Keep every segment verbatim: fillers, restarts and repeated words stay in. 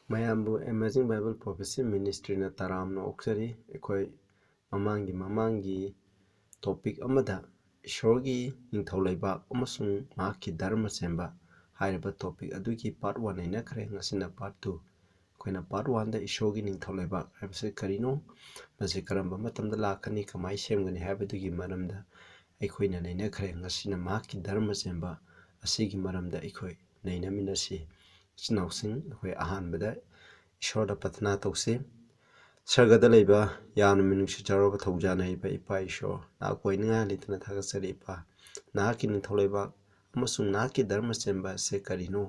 ꯃꯌꯥꯝꯕꯨ Amazing Bible Prophecy Ministryꯅ ꯇꯔꯥꯝꯅ ꯑꯣꯛꯆꯔꯤ꯫ ꯑꯩꯈꯣꯏ ꯃꯃꯥꯡꯒꯤ, ꯃꯃꯥꯡꯒꯤ topic ꯑꯃꯗ ꯏꯁꯣꯔꯒꯤ ꯅꯤꯡꯊꯧ ꯂꯩꯕꯥꯛ ꯑꯃꯁꯨꯡ ꯃꯍꯥꯛꯀꯤ ꯙꯔꯃ ꯁꯦꯝꯕ ꯍꯥꯏꯔꯤꯕ topic ꯑꯗꯨꯒꯤ part one ꯅꯩꯅꯈ꯭ꯔꯦ꯫ ꯉꯁꯤꯅ part two꯫ ꯑꯩꯈꯣꯏꯅ part oneꯗ ꯏꯁꯣꯔꯒꯤ ꯅꯤꯡꯊꯧ ꯂꯩꯕꯥꯛ ꯍꯥꯏꯕꯁꯤ ꯀꯔꯤꯅꯣ, ꯃꯁꯤ ꯀꯔꯝꯕ ꯃꯇꯝꯗ ꯂꯥꯛꯀꯅꯤ, ꯀꯃꯥꯏꯅ ꯁꯦꯝꯒꯅꯤ ꯍꯥꯏꯕꯗꯨꯒꯤ ꯃꯔꯝꯗ ꯑꯩꯈꯣꯏꯅ ꯅꯩꯅꯈ꯭ꯔꯦ꯫ ꯉꯁꯤꯅ ꯃꯍꯥꯛꯀꯤ ꯙꯔꯃ ꯁꯦꯝꯕ ꯑꯁꯤꯒꯤ ꯃꯔꯝꯗ ꯑꯩꯈꯣꯏ ꯅꯩꯅꯃꯤꯟꯅꯁꯤ꯫ ꯏꯆꯤꯟ ꯏꯅꯥꯎꯁꯤꯡ, ꯑꯩꯈꯣꯏ ꯑꯍꯥꯟꯕꯗ ꯏꯁꯣꯔꯗ ꯄ꯭ꯔꯊꯅꯥ ꯇꯧꯁꯤ꯫ ꯁꯔꯒꯗ ꯂꯩꯕ ꯌꯥꯝꯅ ꯃꯤꯅꯨꯡꯁꯤ ꯆꯥꯎꯔꯕ ꯊꯧꯖꯥꯅ ꯍꯩꯕ ꯏꯄꯥ ꯏꯁꯣꯔ, ꯅꯍꯥꯛꯄꯨ ꯑꯩ ꯅꯤꯡꯉꯥꯏ ꯂꯩꯇꯅ ꯊꯥꯒꯠꯆꯔꯤ ꯏꯄꯥ꯫ ꯅꯍꯥꯛꯀꯤ ꯅꯤꯡꯊꯧ ꯂꯩꯕꯥꯛ ꯑꯃꯁꯨꯡ ꯅꯍꯥꯛꯀꯤ ꯙꯔꯃ ꯁꯦꯝꯕ ꯑꯁꯤ ꯀꯔꯤꯅꯣ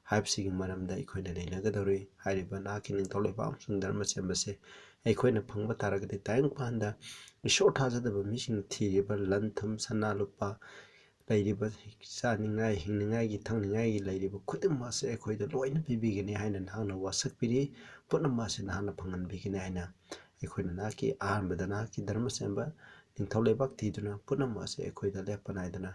ꯍꯥꯏꯕꯁꯤꯒꯤ ꯃꯔꯝꯗ ꯑꯩꯈꯣꯏꯅ ꯅꯩꯅꯒꯗꯧꯔꯤ꯫ ꯍꯥꯏꯔꯤꯕ ꯅꯍꯥꯛꯀꯤ ꯅꯤꯡꯊꯧ ꯂꯩꯕꯥꯛ ꯑꯃꯁꯨꯡ ꯙꯔꯃ ꯁꯦꯝꯕꯁꯦ ꯑꯩꯈꯣꯏꯅ ꯐꯪꯕ ꯇꯥꯔꯒꯗꯤ, ꯇꯥꯏꯕꯪꯄꯥꯟꯗ ꯏꯁꯣꯔ ꯊꯥꯖꯗꯕ ꯃꯤꯁꯤꯡꯅ ꯊꯤꯔꯤꯕ ꯂꯟ ꯊꯨꯝ, ꯁꯅꯥ ꯂꯨꯄꯥ, ꯂꯩꯔꯤꯕ ꯆꯥꯅꯤꯡꯉꯥꯏ, ꯍꯤꯡꯅꯤꯡꯉꯥꯏꯒꯤ, ꯊꯛꯅꯤꯡꯉꯥꯏꯒꯤ ꯂꯩꯔꯤꯕ ꯈꯨꯗꯤꯡꯃꯛ ꯑꯁꯤ ꯑꯩꯈꯣꯏꯗ ꯂꯣꯏꯅ ꯄꯤꯕꯤꯒꯅꯤ ꯍꯥꯏꯅ ꯅꯍꯥꯛꯅ ꯋꯥꯁꯛꯄꯤꯔꯤ꯫ ꯄꯨꯝꯅꯃꯛ ꯑꯁꯤ ꯅꯍꯥꯛꯅ ꯐꯪꯍꯟꯕꯤꯒꯅꯤ ꯍꯥꯏꯅ ꯑꯩꯈꯣꯏꯅ ꯅꯍꯥꯛꯀꯤ ꯑꯍꯥꯟꯕꯗ ꯅꯍꯥꯛꯀꯤ ꯙꯔꯃ ꯁꯦꯝꯕ ꯅꯤꯡꯊꯧ ꯂꯩꯕꯥꯛ ꯊꯤꯗꯨꯅ ꯄꯨꯝꯅꯃꯛ ꯑꯁꯤ ꯑꯩꯈꯣꯏꯗ ꯂꯦꯞꯄ ꯅꯥꯏꯗꯅ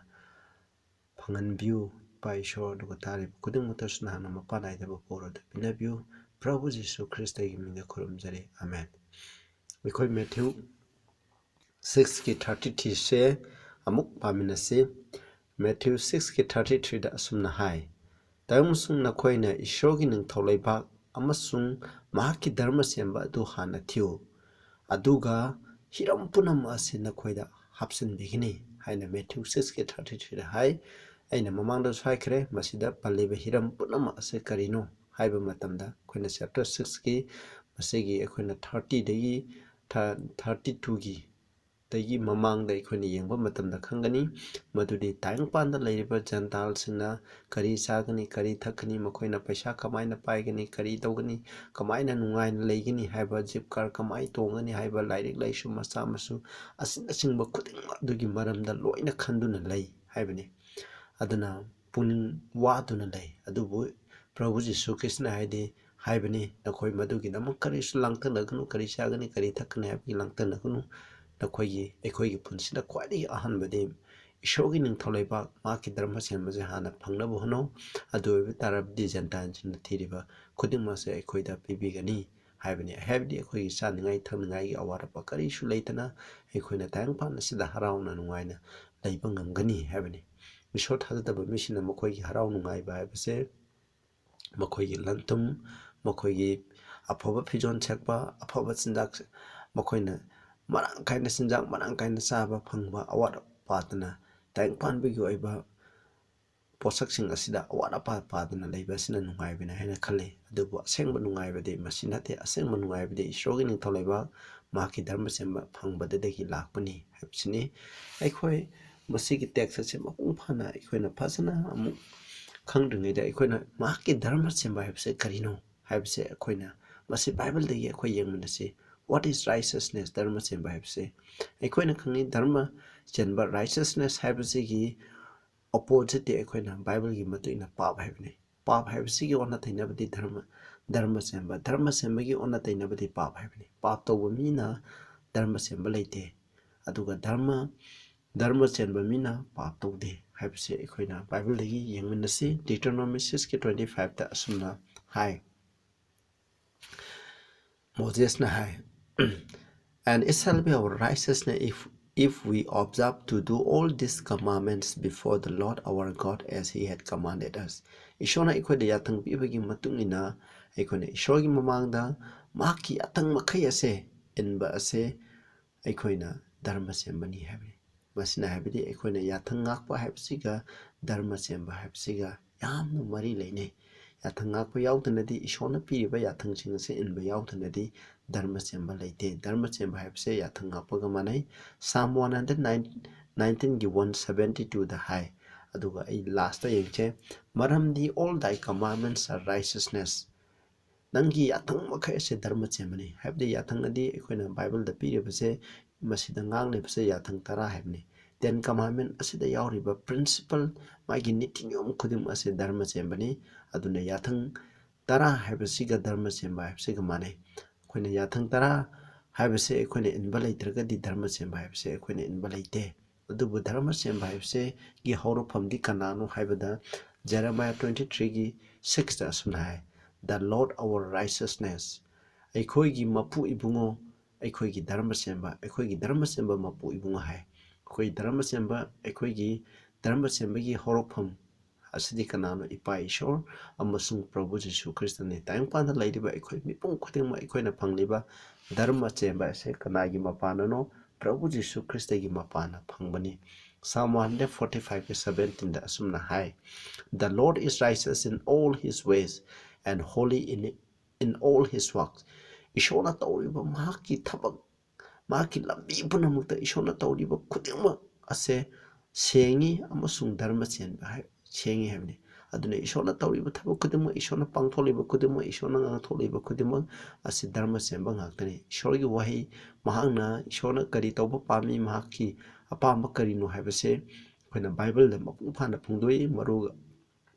ꯐꯪꯍꯟꯕꯤꯌꯨ꯫ ꯏꯄꯥ ꯏꯁꯣꯔ, ꯑꯗꯨꯒ ꯇꯥꯔꯤꯕ ꯈꯨꯗꯤꯡꯃꯛꯇꯁꯨ ꯅꯍꯥꯛꯅ ꯃꯄꯥ ꯅꯥꯏꯗꯕ ꯄꯣꯔ ꯑꯗꯨ ꯄꯤꯅꯕꯤꯌꯨ꯫ ꯄ꯭ꯔꯚꯨ ꯖꯤꯁꯨ ꯈ꯭ꯔꯤꯁꯇꯒꯤ ꯃꯤꯡꯗ ꯈꯨꯔꯨꯝꯖꯔꯤ꯫ ꯑꯃꯦꯟ꯫ ꯑꯩꯈꯣꯏ ꯃꯦꯊ꯭ꯌꯨ sixꯀꯤ thirty threeꯁꯦ ꯑꯃꯨꯛ ꯄꯥꯃꯤꯟꯅꯁꯤ꯫ ꯃꯦꯊ꯭ꯌꯨ sixꯀꯤ thirty threeꯗ ꯑꯁꯨꯝꯅ ꯍꯥꯏ, "ꯇꯥꯏꯕꯪꯁꯨꯡ ꯅꯈꯣꯏꯅ ꯏꯁꯣꯔꯒꯤ ꯅꯤꯡꯊꯧ ꯂꯩꯕꯥꯛ ꯑꯃꯁꯨꯡ ꯃꯍꯥꯛꯀꯤ ꯙꯔꯃ ꯁꯦꯝꯕ ꯑꯗꯨ ꯍꯥꯟꯅ ꯊꯤꯌꯨ, ꯑꯗꯨꯒ ꯍꯤꯔꯝ ꯄꯨꯝꯅꯃꯛ ꯑꯁꯤ ꯅꯈꯣꯏꯗ ꯍꯥꯞꯆꯤꯟꯕꯤꯒꯅꯤ" ꯍꯥꯏꯅ ꯃꯦꯊ꯭ꯌꯨ sixꯀꯤ thirty threeꯗ ꯍꯥꯏ꯫ ꯑꯩꯅ ꯃꯃꯥꯡꯗꯁꯨ ꯍꯥꯏꯈ꯭ꯔꯦ, ꯃꯁꯤꯗ ꯄꯜꯂꯤꯕ ꯍꯤꯔꯝ ꯄꯨꯝꯅꯃꯛ ꯑꯁꯤ ꯀꯔꯤꯅꯣ ꯍꯥꯏꯕ ꯃꯇꯝꯗ, ꯑꯩꯈꯣꯏꯅ chapter sixꯀꯤ ꯃꯁꯤꯒꯤ ꯑꯩꯈꯣꯏꯅ thirtyꯗꯒꯤ ꯊꯥ-, thirty twoꯒꯤ ꯗꯒꯤ ꯃꯃꯥꯡꯗ ꯑꯩꯈꯣꯏꯅ ꯌꯦꯡꯕ ꯃꯇꯝꯗ ꯈꯪꯒꯅꯤ꯫ ꯃꯗꯨꯗꯤ ꯇꯥꯏꯕꯪꯄꯥꯟꯗ ꯂꯩꯔꯤꯕ ꯖꯦꯟꯇꯥꯏꯜꯁꯤꯡꯅ ꯀꯔꯤ ꯆꯥꯒꯅꯤ, ꯀꯔꯤ ꯊꯛꯀꯅꯤ, ꯃꯈꯣꯏꯅ ꯄꯩꯁꯥ ꯀꯃꯥꯏꯅ ꯄꯥꯏꯒꯅꯤ, ꯀꯔꯤ ꯇꯧꯒꯅꯤ, ꯀꯃꯥꯏꯅ ꯅꯨꯡꯉꯥꯏꯅ ꯂꯩꯒꯅꯤ ꯍꯥꯏꯕ, ꯖꯤꯞ ꯀꯥꯔ ꯀꯃꯥꯏꯅ ꯇꯣꯡꯒꯅꯤ ꯍꯥꯏꯕ, ꯂꯥꯏꯔꯤꯛ ꯂꯥꯏꯁꯨ ꯃꯆꯥ ꯃꯁꯨ ꯑꯁꯤꯅꯆꯤꯡꯕ ꯈꯨꯗꯤꯡꯃꯛ ꯑꯗꯨꯒꯤ ꯃꯔꯝꯗ ꯂꯣꯏꯅ ꯈꯟꯗꯨꯅ ꯂꯩ ꯍꯥꯏꯕꯅꯤ꯫ ꯑꯗꯨꯅ ꯄꯨꯛꯅꯤꯡ ꯋꯥꯗꯨꯅ ꯂꯩ꯫ ꯑꯗꯨꯕꯨ ꯄ꯭ꯔꯚꯨ ꯖꯤꯁꯨ ꯈ꯭ꯔꯤꯁꯅ ꯍꯥꯏꯗꯤ, ꯍꯥꯏꯕꯅꯤ, "ꯅꯈꯣꯏ ꯃꯗꯨꯒꯤꯗꯃꯛ ꯀꯔꯤꯁꯨ ꯂꯥꯡꯇꯛꯅꯒꯅꯨ, ꯀꯔꯤ ꯆꯥꯒꯅꯤ, ꯀꯔꯤ ꯊꯛꯀꯅꯤ ꯍꯥꯏꯕꯒꯤ ꯂꯥꯡꯇꯛꯅꯒꯅꯨ꯫ ꯅꯈꯣꯏꯒꯤ, ꯑꯩꯈꯣꯏꯒꯤ ꯄꯨꯟꯁꯤꯗ ꯈ꯭ꯋꯥꯏꯗꯒꯤ ꯑꯍꯥꯟꯕꯗꯤ ꯏꯁꯣꯔꯒꯤ ꯅꯤꯡꯊꯧ ꯂꯩꯕꯥꯛ, ꯃꯍꯥꯛꯀꯤ ꯙꯔꯃ ꯆꯦꯟꯕꯁꯦ ꯍꯥꯟꯅ ꯐꯪꯅꯕ ꯍꯣꯠꯅꯧ꯫ ꯑꯗꯨ ꯑꯣꯏꯕ ꯇꯥꯔꯕꯗꯤ ꯖꯦꯟꯇꯥꯏꯜꯁꯤꯡꯅ ꯊꯤꯔꯤꯕ ꯈꯨꯗꯤꯡꯃꯛꯁꯦ ꯑꯩꯈꯣꯏꯗ ꯄꯤꯕꯤꯒꯅꯤ ꯍꯥꯏꯕꯅꯤ꯫ ꯍꯥꯏꯕꯗꯤ ꯑꯩꯈꯣꯏꯒꯤ ꯆꯥꯅꯤꯡꯉꯥꯏ ꯊꯛꯅꯤꯡꯉꯥꯏꯒꯤ ꯑꯋꯥꯠ ꯑꯄꯥ ꯀꯔꯤꯁꯨ ꯂꯩꯇꯅ ꯑꯩꯈꯣꯏꯅ ꯇꯥꯏꯕꯪꯄꯥꯟ ꯑꯁꯤꯗ ꯍꯔꯥꯎꯅ ꯅꯨꯡꯉꯥꯏꯅ ꯂꯩꯕ ꯉꯝꯒꯅꯤ ꯍꯥꯏꯕꯅꯤ꯫ ꯏꯁꯣꯔ ꯊꯥꯖꯗꯕ ꯃꯤꯁꯤꯡꯅ ꯃꯈꯣꯏꯒꯤ ꯍꯔꯥꯎ ꯅꯨꯡꯉꯥꯏꯕ ꯍꯥꯏꯕꯁꯦ ꯃꯈꯣꯏꯒꯤ ꯂꯟ ꯊꯨꯝ, ꯃꯈꯣꯏꯒꯤ ꯑꯐꯕ ꯐꯤꯖꯣꯜ ꯁꯦꯠꯄ, ꯑꯐꯕ ꯆꯤꯟꯖꯥꯛ, ꯃꯈꯣꯏꯅ ꯃꯔꯥꯡ ꯀꯥꯏꯅ ꯆꯤꯟꯖꯥꯛ ꯃꯔꯥꯡ ꯀꯥꯏꯅ ꯆꯥꯕ ꯐꯪꯕ, ꯑꯋꯥꯠ ꯑꯄꯥꯗꯅ ꯇꯥꯏꯕꯪ ꯄꯥꯟꯕꯒꯤ ꯑꯣꯏꯕ ꯄꯣꯠꯁꯛꯁꯤꯡ ꯑꯁꯤꯗ ꯑꯋꯥꯠ ꯑꯄꯥ ꯄꯥꯗꯅ ꯂꯩꯕ ꯑꯁꯤꯅ ꯅꯨꯡꯉꯥꯏꯕꯅꯤ ꯍꯥꯏꯅ ꯈꯜꯂꯤ꯫ ꯑꯗꯨꯕꯨ ꯑꯁꯦꯡꯕ ꯅꯨꯡꯉꯥꯏꯕꯗꯤ ꯃꯁꯤ ꯅꯠꯇꯦ꯫ ꯑꯁꯦꯡꯕ ꯅꯨꯡꯉꯥꯏꯕꯗꯤ ꯏꯁꯣꯔꯒꯤ ꯅꯤꯡꯊꯧ ꯂꯩꯕꯥꯛ, ꯃꯍꯥꯛꯀꯤ ꯙꯔꯃ ꯆꯦꯟꯕ ꯐꯪꯕꯗꯨꯗꯒꯤ ꯂꯥꯛꯄꯅꯤ ꯍꯥꯏꯕꯁꯤꯅꯤ꯫ ꯑꯩꯈꯣꯏ ꯃꯁꯤꯒꯤ ꯇꯦꯛꯁ ꯑꯁꯤ ꯃꯄꯨꯡ ꯐꯥꯅ ꯑꯩꯈꯣꯏꯅ ꯐꯖꯅ ꯑꯃꯨꯛ ꯈꯪꯗ꯭ꯔꯤꯉꯩꯗ ꯑꯩꯈꯣꯏꯅ ꯃꯍꯥꯛꯀꯤ ꯙꯔꯃ ꯆꯦꯟꯕ ꯍꯥꯏꯕꯁꯦ ꯀꯔꯤꯅꯣ ꯍꯥꯏꯕꯁꯦ ꯑꯩꯈꯣꯏꯅ ꯃꯁꯤ ꯕꯥꯏꯕꯜꯗꯒꯤ ꯑꯩꯈꯣꯏ ꯌꯦꯡꯃꯤꯟꯅꯁꯤ꯫ What is righteousness? ꯙꯔꯃ ꯆꯦꯟꯕ ꯍꯥꯏꯕꯁꯦ ꯑꯩꯈꯣꯏꯅ ꯈꯪꯉꯤ꯫ ꯙꯔꯃ ꯆꯦꯟꯕ, righteousness ꯍꯥꯏꯕꯁꯤꯒꯤ ꯑꯣꯄꯣꯖꯤꯠꯇꯤ ꯑꯩꯈꯣꯏꯅ ꯕꯥꯏꯕꯜꯒꯤ ꯃꯇꯨꯡ ꯏꯟꯅ ꯄꯥꯞ ꯍꯥꯏꯕꯅꯤ꯫ ꯄꯥꯞ ꯍꯥꯏꯕꯁꯤꯒꯤ ꯑꯣꯟꯅ ꯇꯩꯅꯕꯗꯤ ꯙꯔꯃ, ꯙꯔꯃ ꯆꯦꯟꯕ, ꯙꯔꯃ ꯆꯦꯟꯕꯒꯤ ꯑꯣꯟꯅ ꯇꯩꯅꯕꯗꯤ ꯄꯥꯞ ꯍꯥꯏꯕꯅꯤ꯫ ꯄꯥꯞ ꯇꯧꯕ ꯃꯤꯅ ꯙꯔꯃ ꯆꯦꯟꯕ ꯂꯩꯇꯦ, ꯑꯗꯨꯒ ꯙꯔꯃ, ꯙꯔꯃ ꯆꯦꯟꯕ ꯃꯤꯅ ꯄꯥꯞ ꯇꯧꯗꯦ ꯍꯥꯏꯕꯁꯤ ꯑꯩꯈꯣꯏꯅ ꯕꯥꯏꯕꯜꯗꯒꯤ ꯌꯦꯡꯃꯤꯟꯅꯁꯤ꯫ Deuteronomy six ꯀꯤ twenty five ꯇ ꯑꯁꯨꯝꯅ ꯍꯥꯏ, ꯃꯣꯖꯦꯁꯅ ꯍꯥꯏ, "And it shall be our righteousness if, if we observe to do all these commandments before the Lord our God as he had commanded us." ꯏꯁꯣꯔꯅ ꯑꯩꯈꯣꯏꯗ ꯌꯥꯊꯪ ꯄꯤꯕꯒꯤ ꯃꯇꯨꯡ ꯏꯟꯅ ꯑꯩꯈꯣꯏꯅ ꯏꯁꯣꯔꯒꯤ ꯃꯃꯥꯡꯗ ꯃꯍꯥꯛꯀꯤ ꯌꯥꯊꯪ ꯃꯈꯩ ꯑꯁꯦ ꯏꯟꯕ ꯑꯁꯦ ꯑꯩꯈꯣꯏꯅ ꯙꯔꯃ ꯆꯦꯟꯕꯅꯤ ꯍꯥꯏꯕꯅꯤ꯫ ꯃꯁꯤꯅ ꯍꯥꯏꯕꯗꯤ ꯑꯩꯈꯣꯏꯅ ꯌꯥꯊꯪ ꯉꯥꯛꯄ ꯍꯥꯏꯕꯁꯤꯒ ꯙꯔꯃ ꯆꯦꯟꯕ ꯍꯥꯏꯕꯁꯤꯒ ꯌꯥꯝꯅ ꯃꯔꯤ ꯂꯩꯅꯩ꯫ ꯌꯥꯊꯪ ꯉꯥꯛꯄ ꯌꯥꯎꯗꯅꯗꯤ, ꯏꯁꯣꯔꯅ ꯄꯤꯔꯤꯕ ꯌꯥꯊꯪꯁꯤꯡ ꯑꯁꯤ ꯏꯟꯕ ꯌꯥꯎꯗꯅꯗꯤ ꯙꯔꯃ ꯆꯦꯟꯕ ꯂꯩꯇꯦ꯫ ꯙꯔꯃ ꯆꯦꯟꯕ ꯍꯥꯏꯕꯁꯦ ꯌꯥꯊꯪ ꯉꯥꯛꯄꯒ ꯃꯥꯟꯅꯩ꯫ Psalm one hundred nineteen ꯒꯤ one seventy two ꯗ ꯍꯥꯏ꯫ ꯑꯗꯨꯒ ꯑꯩ ꯂꯥꯁꯇ ꯌꯦꯡꯁꯦ, "ꯃꯔꯝꯗꯤ all thy commandments are righteousness." ꯅꯪꯒꯤ ꯌꯥꯊꯪ ꯃꯈꯩ ꯑꯁꯦ ꯙꯔꯃ ꯆꯦꯟꯕꯅꯤ꯫ ꯍꯥꯏꯕꯗꯤ ꯌꯥꯊꯪ ꯑꯗꯤ ꯑꯩꯈꯣꯏꯅ ꯕꯥꯏꯕꯜꯗ ꯄꯤꯔꯤꯕꯁꯦ, ꯃꯁꯤꯗ ꯉꯥꯡꯂꯤꯕꯁꯦ ꯌꯥꯊꯪ ꯇꯔꯥ ꯍꯥꯏꯕꯅꯤ꯫ Ten Commandment ꯑꯁꯤꯗ ꯌꯥꯎꯔꯤꯕ principle, ꯃꯥꯒꯤ ꯅꯤꯇꯤ ꯅꯤꯌꯣꯝ ꯈꯨꯗꯤꯡꯃꯛ ꯑꯁꯦ ꯙꯔꯃ ꯆꯦꯟꯕꯅꯤ꯫ ꯑꯗꯨꯅ ꯌꯥꯊꯪ ꯇꯔꯥ ꯍꯥꯏꯕꯁꯤꯒ ꯙꯔꯃ ꯆꯦꯟꯕ ꯍꯥꯏꯕꯁꯤꯒ ꯃꯥꯟꯅꯩ꯫ ꯑꯩꯈꯣꯏꯅ ꯌꯥꯊꯪ ꯇꯔꯥ ꯍꯥꯏꯕꯁꯦ ꯑꯩꯈꯣꯏꯅ ꯏꯟꯕ ꯂꯩꯇ꯭ꯔꯒꯗꯤ ꯙꯔꯃ ꯆꯦꯟꯕ ꯍꯥꯏꯕꯁꯦ ꯑꯩꯈꯣꯏꯅ ꯏꯟꯕ ꯂꯩꯇꯦ꯫ ꯑꯗꯨꯕꯨ ꯙꯔꯃ ꯆꯦꯟꯕ ꯍꯥꯏꯕꯁꯤꯒꯤ ꯍꯧꯔꯛꯐꯝꯗꯤ ꯀꯅꯥꯅꯣ ꯍꯥꯏꯕꯗ, Jeremiah twenty threeꯒꯤ sixꯇ ꯑꯁꯨꯝꯅ ꯍꯥꯏ, "The Lord our righteousness", ꯑꯩꯈꯣꯏꯒꯤ ꯃꯄꯨ ꯏꯕꯨꯡꯉꯣ, ꯑꯩꯈꯣꯏꯒꯤ ꯙꯔꯃ ꯆꯦꯟꯕ, ꯑꯩꯈꯣꯏꯒꯤ ꯙꯔꯃ ꯆꯦꯟꯕ ꯃꯄꯨ ꯏꯕꯨꯡꯉꯣ ꯍꯥꯏ꯫ ꯑꯩꯈꯣꯏ ꯙꯔꯃ ꯆꯦꯟꯕ, ꯑꯩꯈꯣꯏꯒꯤ ꯙꯔꯃ ꯆꯦꯟꯕꯒꯤ ꯍꯧꯔꯛꯐꯝ ꯑꯁꯤꯗꯤ ꯀꯅꯥꯅꯣ? ꯏꯄꯥ ꯏꯁꯣꯔ ꯑꯃꯁꯨꯡ ꯄ꯭ꯔꯚꯨ ꯖꯤꯁꯨ ꯈ꯭ꯔꯤꯁꯇꯅꯤ꯫ ꯇꯥꯏꯕꯪꯄꯥꯟꯗ ꯂꯩꯔꯤꯕ ꯑꯩꯈꯣꯏ ꯃꯤꯄꯨꯝ ꯈꯨꯗꯤꯡꯃꯛ ꯑꯩꯈꯣꯏꯅ ꯐꯪꯂꯤꯕ ꯙꯔꯃ ꯆꯦꯟꯕ ꯑꯁꯦ ꯀꯅꯥꯒꯤ ꯃꯄꯥꯟꯅꯅꯣ? ꯄ꯭ꯔꯚꯨ ꯖꯤꯁꯨ ꯈ꯭ꯔꯤꯁꯇꯒꯤ ꯃꯄꯥꯟꯅ ꯐꯪꯕꯅꯤ꯫ Psalm one hundred forty fiveꯀꯤ seventeenꯗ ꯑꯁꯨꯝꯅ ꯍꯥꯏ, "The Lord is righteous in all his ways and holy in, in all his works." ꯏꯁꯣꯔꯅ ꯇꯧꯔꯤꯕ ꯃꯍꯥꯛꯀꯤ ꯊꯕꯛ, ꯃꯍꯥꯛꯀꯤ ꯂꯝꯕꯤ ꯄꯨꯝꯅꯃꯛꯇ ꯏꯁꯣꯔꯅ ꯇꯧꯔꯤꯕ ꯈꯨꯗꯤꯡꯃꯛ ꯑꯁꯦ ꯁꯦꯡꯉꯤ ꯑꯃꯁꯨꯡ ꯙꯔꯃ ꯆꯦꯟꯕ ꯍꯥꯏ, ꯁꯦꯡꯉꯤ ꯍꯥꯏꯕꯅꯤ꯫ ꯑꯗꯨꯅ ꯏꯁꯣꯔꯅ ꯇꯧꯔꯤꯕ ꯊꯕꯛ ꯈꯨꯗꯤꯡꯃꯛ, ꯏꯁꯣꯔꯅ ꯄꯥꯡꯊꯣꯛꯂꯤꯕ ꯈꯨꯗꯤꯡꯃꯛ, ꯏꯁꯣꯔꯅ ꯉꯥꯡꯊꯣꯛꯂꯤꯕ ꯈꯨꯗꯤꯡꯃꯛ ꯑꯁꯤ ꯙꯔꯃ ꯆꯦꯟꯕ ꯉꯥꯛꯇꯅꯤ꯫ ꯏꯁꯣꯔꯒꯤ ꯋꯥꯍꯩ, ꯃꯍꯥꯛꯅ, ꯏꯁꯣꯔꯅ ꯀꯔꯤ ꯇꯧꯕ ꯄꯥꯝꯃꯤ, ꯃꯍꯥꯛꯀꯤ ꯑꯄꯥꯝꯕ ꯀꯔꯤꯅꯣ ꯍꯥꯏꯕꯁꯦ ꯑꯩꯈꯣꯏꯅ ꯕꯥꯏꯕꯜꯗ ꯃꯄꯨꯡ ꯐꯥꯅ ꯐꯣꯡꯗꯣꯛꯏ, ꯃꯔꯨ,